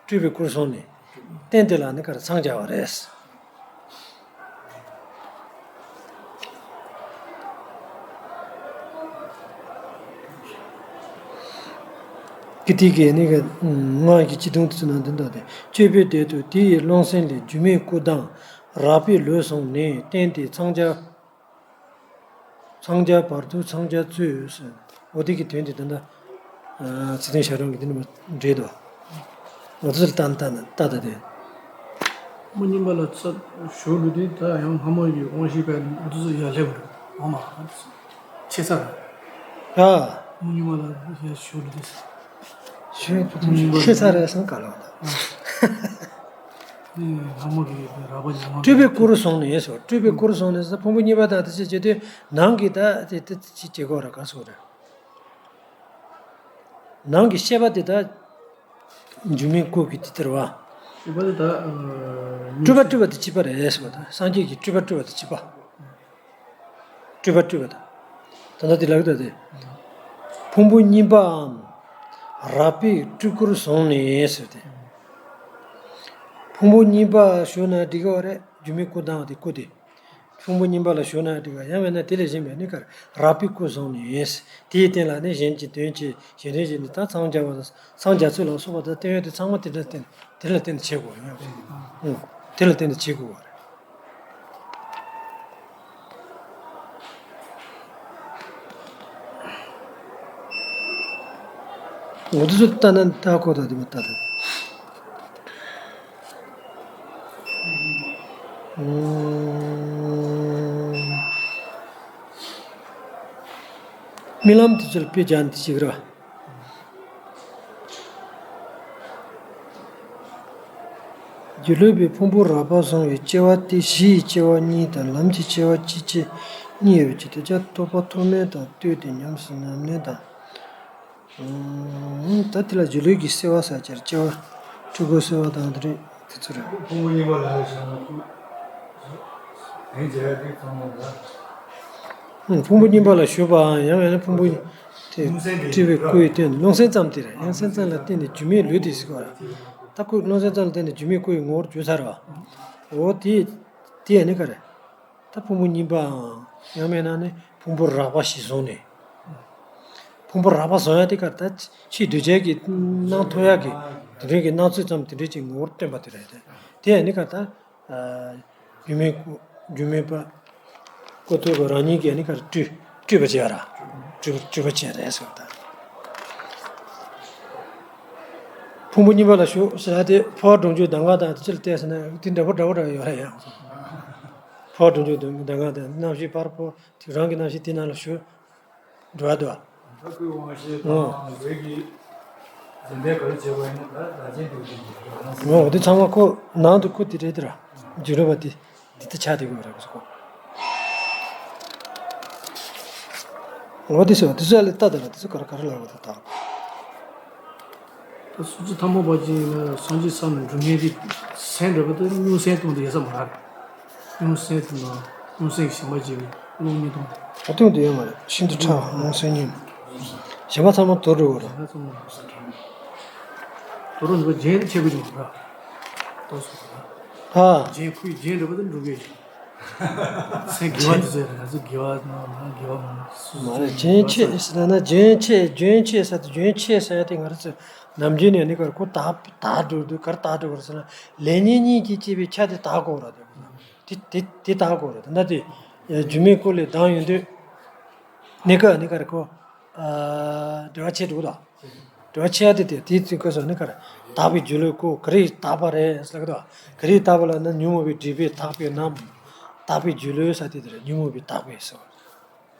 སྤྲུལ་པའི་སྐུར་བཟུང་ནས། རྟེན་དེ་ལ་ནི་ག་རེ་འཚང་རྒྱ་བ་རེད། ཀིརྟི་གི་ནི་ག་སྔགས་ཀྱི་སྤྱི་དོན་དུ་ཚུལ་ན་འདི་འདྲ་སྟེ། སྤྱོད་པའི་དེ་དུ་དེ་ཡི་རླུང་སེམས་ལས་སྒྱུ་མའི་སྐུ་ལྡང་རགས་པས་ལུས་བཟུང་ནས་རྟེན་དེ་འཚང་རྒྱ། འཚང་རྒྱ་བར་དུ་འཚང་རྒྱ་བཅུ་ཟེར། འོ་དེ་གི་དོན་དེ་ད་ལྟ། ཚིག་དོན་ཞལ་གྲངས་ཀྱི་དེ་ནི་འབྲེལ་འདུག་འོ་དེ་ཚོ་ལྟ་ན་ལྟ་ན་ལྟ་ད་དེ། མུ་གཉིས་པ་ལ་ཚ་ཞོ་ལུ་དེ་ད་ཡང་ལྷ་མོ་ཡི་དབང་ཤེས་པའི་འོ་དེ་ཚོ་ཡར་སླེབས་འགྲོ་འོ་མ་ཆེ་ས་ར། ཨ། མུ་གཉིས་པ་ལ་ཡར་ཞོ་ལུ་དེ། ཞོ་ཆེ་ས་ར་སང་ག་ལ་བ་ད། ལྷ་མོ་གི་རགས་པ་ཉམས་སྤྲུལ་པའི་སྐུ་རུ་སོང་ནས་སོ། སྤྲུལ་པའི་སྐུ་རུ་སོང་ནས་ཕུང་པོ་གཉིས་པ་དང་དེ་ཚེ་བྱེད་དུས་ནང་གི་ད་དེ་དེ་ཅི་བྱེད་དགོས་ར་ག་སོ་ར། ནང་གི་ཤེས་པ་དེ་ད་སྒྱུ་མའི་སྐུ་གི་དེ་དེར་བ། ཤེས་པ་དེ་ད་སྤྲུལ་པ་སྤྲུལ་པ་དེ་གཅིག་པ་རེད་ཟེར་བ་ད་སངས་རྒྱས་ཀྱི་སྤྲུལ་པ་སྤྲུལ་པ་དེ་གཅིག་པ། སྤྲུལ་པ་སྤྲུལ་པ་དང་། ད་ལྟ་དེ་ལགས་ད་དེ། ཕུང་པོ་རྙིང་པའམ། རགས་པས་སྤྲུལ་སྐུར་བཟུང་ནས་ཟེར་ཏེ། ཕུང་པོ་རྙིང་པ་ཞུགས་ན་འགྲིག་གི་རེད་སྒྱུ་མའི་སྐུ་ལྡང་བ་དེ་སྐུ་དེ། ཕུང་པོ་རྙིང་པ་ལ་ཞུགས་ན་འགྲིག་ག་ཡང་མིན་ན་དེ་ལས་གཞན་པའི་ནི་ག་རགས་པས་སྐུ་བཟུང་ནས། དེའི་སྟེང་ལ་ནི་གཞན་གྱི་དོན་གྱི་གཞན་དོན་གྱི་ནི་ད་འཚང་རྒྱ་བ་དང་འཚང་རྒྱ་ཚུལ་ལ་སོགས་པ་དང་བསྟན་ཡོད་དེ་ཚང་མ་དེ་འདྲ་བསྟན་དེ་ལ་བརྟེན་ནས་བྱེད་དགོས་ཡོད། ཨུ། དེ་ལ་བརྟེན་ནས་བྱེད་དགོས་པ་རེད། འོ་དེ་ཚོ་ལྟ་ན་ལྟ་གོ་ད་དེ་མ་ལྟ་ད། རྨི་ལམ་དེ་ཚོ་ལ་དཔེ་སྦྱར་ནས་ཅིག་ར། སྒྱུ་ལུས་པའི་ཕུང་པོ་རགས་པ་བཟུང་བའི་སྐྱེ་བ་སྟེ་གཞི་ཡི་སྐྱེ་བ་གཉིས་དང་ལམ་གྱི་སྐྱེ་བ་གཅིག་བཅས་གཉིས་ཡོད་པའི་ཕྱིར། དེ་ཕྱིར་རྟོག་པ་མཐོ་དམན་དང་ལྟོས་ཏེ་ཉམས་སུ་ཉམས་ལེན་དང་། ཨང་། ད་དེ་ལ་སྒྱུ་ལུས་ཀྱི་སེལ་བ་ཟེར་གྱི་རེད། སྐྱེ་བ་སྤྲུལ་སྐུ་སེལ་བ་དང་དེ་རིགས་དེ་ཚོ་རེད། ཕུང་པོ་གཉིས་པ་ལ་ཡང་བཞག་ན་ཁུ། དེ་མཇལ་ཡ་དེ་ཚང་མ་ལ། ཨང་། ཕུང་པོ་གཉིས་པ་ལ་ཞུགས་པའམ་ཡང་ཡང་ན་ཕུང་པོ་དེ་སྤྲུལ་པའི་སྐུ་ཡི་སྟེང་དུ་རླུང་སེམས་ཙམ་དེ་རེད། རླུང་སེམས་ཙམ་ལ་བརྟེན་ནས་སྒྱུ་མའི་ལུས་དེ་ཟེར་གྱི་རེད། ད་ཁོས་རླུང་སེམས་ཙམ་ལ་བརྟེན་ནས་སྒྱུ་མའི་སྐུ་ཡི་ངོ་བོར་གྱུར་ཚར་བ། འོ་དེ་དེ་ཡང་ནི་ག་རེ། ད་ཕུང་པོ་གཉིས་པའམ་ཡང་མིན་ན་ནི་ཕུང་པོ་རགས་པ་ཞིག་བཟུང་ནས། ཕུང་པོ་རགས་པ་བཟུང་ཡ་དེ་གར་ད་ཕྱིའི་གདུལ་བྱ་གི་སྣང་ཐོ་ཡག་གི་དེ་འདྲའི་གི་སྣང་ཚུལ་ཙམ་དེ་འདྲའི་ཅིག་ངོ་བོར་སྟོན་པ་དེ་རེད་དེ། དེ་ཡང་ནི་ག་ད། སྒྱུ་མའི་སྐུ། སྒྱུ་མའི་པ། སྐུ་ཐོག་གི་རང་ཉིད་ཀྱིས་ནི་ག་སྤྲུལ་སྤྲུལ་པ་བྱས་ར། སྤྲུལ་སྤྲུལ་པ་བྱས་རེད་ཟེར་བ་དང་། ཕུང་པོ་གཉིས་པ་ལ་ཞུགས་ཟེར་ཡ་དེ་འཕོ་བ་གྲོང་ཆོག་གདམས་ངག་དང་དེ་ཕྱིར་བལྟས་ཟེར་ན་དེ་འདྲ་པོ་འདྲ་པོ་འདྲ་ཡོད་རེད་ཡང་། འཕོ་བ་གྲོང་ཆོག་གདམས་ངག་དང་རྣམ་ཤེས་ཕར་འཕོ། དེ་རང་གི་རྣམ་ཤེས་དེ་ནང་ལ་ཞུགས། འགྲོ་བ་འདུག་བ། ཨོ། ཨོ་དེ་ཚང་མ་ཁོ་ནང་དུ་ཁོ་དེ་རེད་དེ་ར། རྒྱུ་རུ་བ་དེ་དེ་ལྟ་ཆགས་བསྡད་དགོས་རེད་ཁོ། འོ་དེ་ཚོ་དེ་ཚོ་ལ་ལྟ་དང་དེ་ཚོ་ག་རེ་ག་རེ་ལབ་དགོས་ད། ད་སུམ་ཅུ་ཐམ་པ་བར་གྱི་ཡིན་ན་སངས་རྒྱས་ས་ནས་འགྲོ་མཁན་དེ་སེམས་འདྲ་པོ་དེ་སྨྱུང་སེམས་སྟོང་དུ་ཡོད་ས་མ་རེད། སྨྱུང་སེམས་དེ་ན་སྨྱུང་སེམས་ཞེན་པ་བྱེད་པའི་བློ་གཉིས་སྟོང་དེ། ད་དུང་དེ་ཡོད་མ་རེད། ཤིན་ཏུ་ཕྲ་བ་སྨྱུང་སེམས་གཉིས། གཞན་པ་ཚང་མ་དུར་འགྲོ་གི་རེད། གཞན་པ་ཚང་མ་སྨྱུང་སེམས་ཕྲ་བ། དུར་འགྲོ་རྒྱན་དེ་ཆེ་བོ་ཅིག་མ་རེད། ཏོག་ཙམ་རེད། ཨ། རྒྱན་ཁོའི་རྒྱན་འདྲ་པོ་དེ་འགྲོ་གི་ཡོད། སེམས་དགེ་བ་དེ་ཚོ་ཡོད་རེད། ང་ཚོ་དགེ་བ་ན་ང་དགེ་བ་མང་སུ་མ་རེད། སུ་རྒྱན་ཆེ་ཟེར་ན་རྒྱན་ཆེ་རྒྱན་ཆེ་ཟེར་དུས་རྒྱན་ཆེ་ཟེར་ཡ་དེ་ང་རང་ཚོ་ནམ་རྒྱུན་ནས་ནི་གར་ཁོ་དག་དག་འགྲོ་དུས་གར་དག་འགྲོ་གར་ཟེར་ན་ལེགས་ཉེས་གཉིས་ཀྱིས་བསྐྱེད་པའི་ཆ་དེ་དག་གོ་ར་དེ་དེ་དེ་དེ་དག་གོ་ར་དེ་འདྲ་དེ་སྒྱུ་མའི་སྐུ་ལས་ལྡང་ཡོང་དུས་ནི་ག་ནི་གར་ཁོ་འབྲེལ་བ་ཆེ་འགྲོ་གི་འདུག་འབྲེལ་བ་ཆེ་བ་དེ་དེ་དེའི་ཚིག་གོ་སོང་ནི་གར་དག་པའི་སྒྱུ་ལུས་སྐུ་ག་རེ་དག་པ་རེད་ཟེར་གི་འདུག་ག་རེ་དག་པ་ལ་ན་ཉོན་མོངས་པའི་སྒྲིབ་པས་དག་པའི་ནམ། དག་པའི་སྒྱུ་ལུས་ཟེར་དེ་དེ་རེད། ཉོན་མོངས་པའི་དག་པས་ཟེར་བ།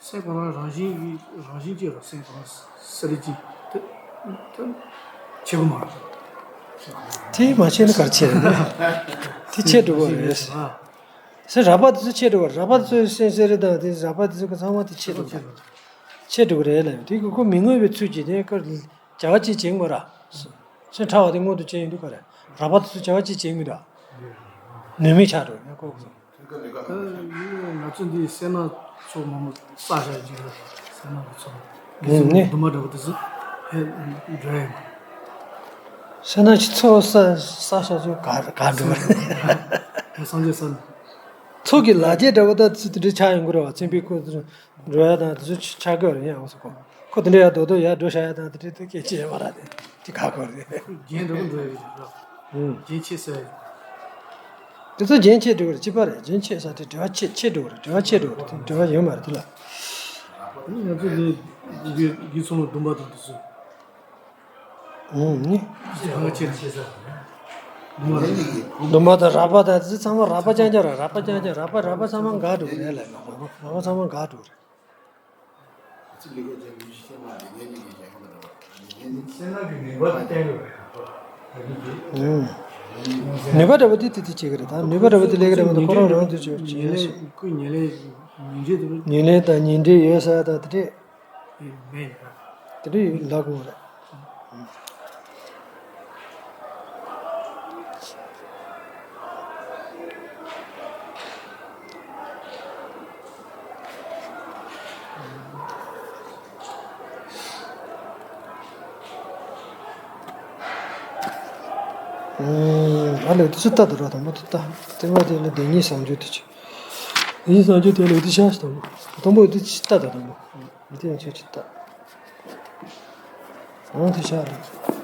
སེམས་གང་རང་རང་བཞིན་གྱི་རང་བཞིན་གྱི་རང་སེམས་གང་ས་རེ་ཅིག་དེ་དེ་ཆེ་བོ་མ་རེད། དེ་མ་བྱས་ན་ག་རེ་བྱས་རེད། དེ་ཆེ་འགྲོ་གི་རེད། སེམས་རགས་པ་དེ་ཚོ་ཆེ་འགྲོ་གི་རེད། རགས་པ་དེ་ཚོ་སེམས་སེ་རེ་དང་དེ་རགས་པ་དེ་ཚོ་གི་ཚང་མ་དེ་ཆེ་འགྲོ་གི་རེད། ཆེ་འགྲོ་གི་རེད་ལབ་ཡོད། དེ་གི་ཁོ་མི་མངོན་པའི་ཚུལ་གྱིས་དེ་ཁོ་བྱ་བ་ཅིག་བྱེད་མ་ར། སེམས་ཕྲ་བ་དེ་མངོན་དུ་བྱས་ཡོང་དུས་ག་རེད། རགས་པ་དེ་ཚོ་བྱ་བ་ཅིག་བྱེད་མི་འདུག་ནུས་མེད་ཆགས་འགྲོ་ཡང་ཁོ་གི། ད་ཡིན་ན་ང་ཚོ་འདི་སེར་སྣ་ཚོགས་མང་པོ་བསགས་བཞག་ཅིག་རེད། སེར་སྣ་གི་ཚོགས་ངེས་ངེས། འདུན་མ་འདྲ་པོ་དེ་ཚོ་ཧེ་འགྲོ་ཡ་ཡིན་པ། སེར་སྣ་ཚོགས་བསགས་བསགས་བཞག་ཚོ་ག་ག་འགྲོ་བ་རེད། ཧེ་སངས་རྒྱས་ས་ནས། ཚོགས་ཀྱི་ལ་རྒྱ་འདྲ་པོ་ད་ཚོ་དེ་འདྲ་ཆགས་ཡོང་གི་རེད་བ། མཚན་དཔེའི་སྐོར་དུ་འགྲོ་ཡ་དང་དེ་ཚོ་ཆགས་ཀྱི་རེད། ཡང་ང་ཚོ་ཁོ་ཁོ་དེ་འདྲ་ཡ་རྡོག་རྡོག་ཡ་འགྲོ་བཞག་ཡ་དང་དེ་འདྲ་དེ་སྐད་ཆ་ཡ་མ་ར་དེ་དེ་ག་གོ་རེད། རྒྱན་འདྲ་པོ་འགྲོ་ཡ་རེད། ཨུམ། རྒྱན་ཆེ་ས་ཡ། དེ་ཚོ་རྒྱན་ཆེ་འགྲོ་གི་རེད། གཅིག་པ་རེད། རྒྱན་ཆེ་ས་དེ་འབྲེལ་བ་ཆེ་ཆེ་འགྲོ་གི་རེད། འབྲེལ་བ་ཆེ་འགྲོ་གི་རེད། དེ་འབྲེལ་བ་ཡོད་མ་རེད་དེ་ལ། ང་ཚོ་འདི་འདི་འདི་ཚོ་ལ་འདུན་པ་དང་དེ་ཚོ། ཨུམ་ནི། གང་ཆེ་ཆེ་ས། འདུན་པ་རེད། འདུན་པ་དང་རགས་པ་དང་དེ་ཚོ་ཚང་མ་རགས་པ་རྐྱང་རྐྱང་རེད། རགས་པ་རྐྱང་རྐྱང་རགས་པ་རགས་པ་ཚང་མ་འགག་འགྲོ་གི་རེད་ལ། རགས་པ་རགས་པ་ཚང་མ་འགག་འགྲོ་གི་རེད། ནུས་པ་འདྲ་པོ་དེ་དེ་དེ་བྱེད་ཀྱི་རེད། ད་ནུས་པ་འདྲ་པོ་དེ་དེ་ལས་ཀྱི་རེད་མ་གཏོགས་ཁོ་རང་རང་དུ་བྱེད་བྱེད་ཡ་ཞིག་ཉིན་ལས་དང་ཉིན་རེ་ཡོད་ས་དང་དེ་འདྲས། དེ་འདྲས་ལབ་དགོས་རེད། ཨ་ལས་དེ་ཚོ་ལྟ་དུ་ར་དང་པོ་དེ་ལྟ། དེ་མ་དེ་ལ་བདེན་གཉིས་བཟང་སྤྱོད་དེ་ཆེ། བདེན་གཉིས་བཟང་སྤྱོད་དེ་ལ་དེ་ཤ་ཞིག་དང་པོ་དང་པོ་དེ་ལྟ་དང་པོ་དེ་ཡང་ཆེ་ཆེ་ལྟ། ཨང་དེ་ཤ་རེད།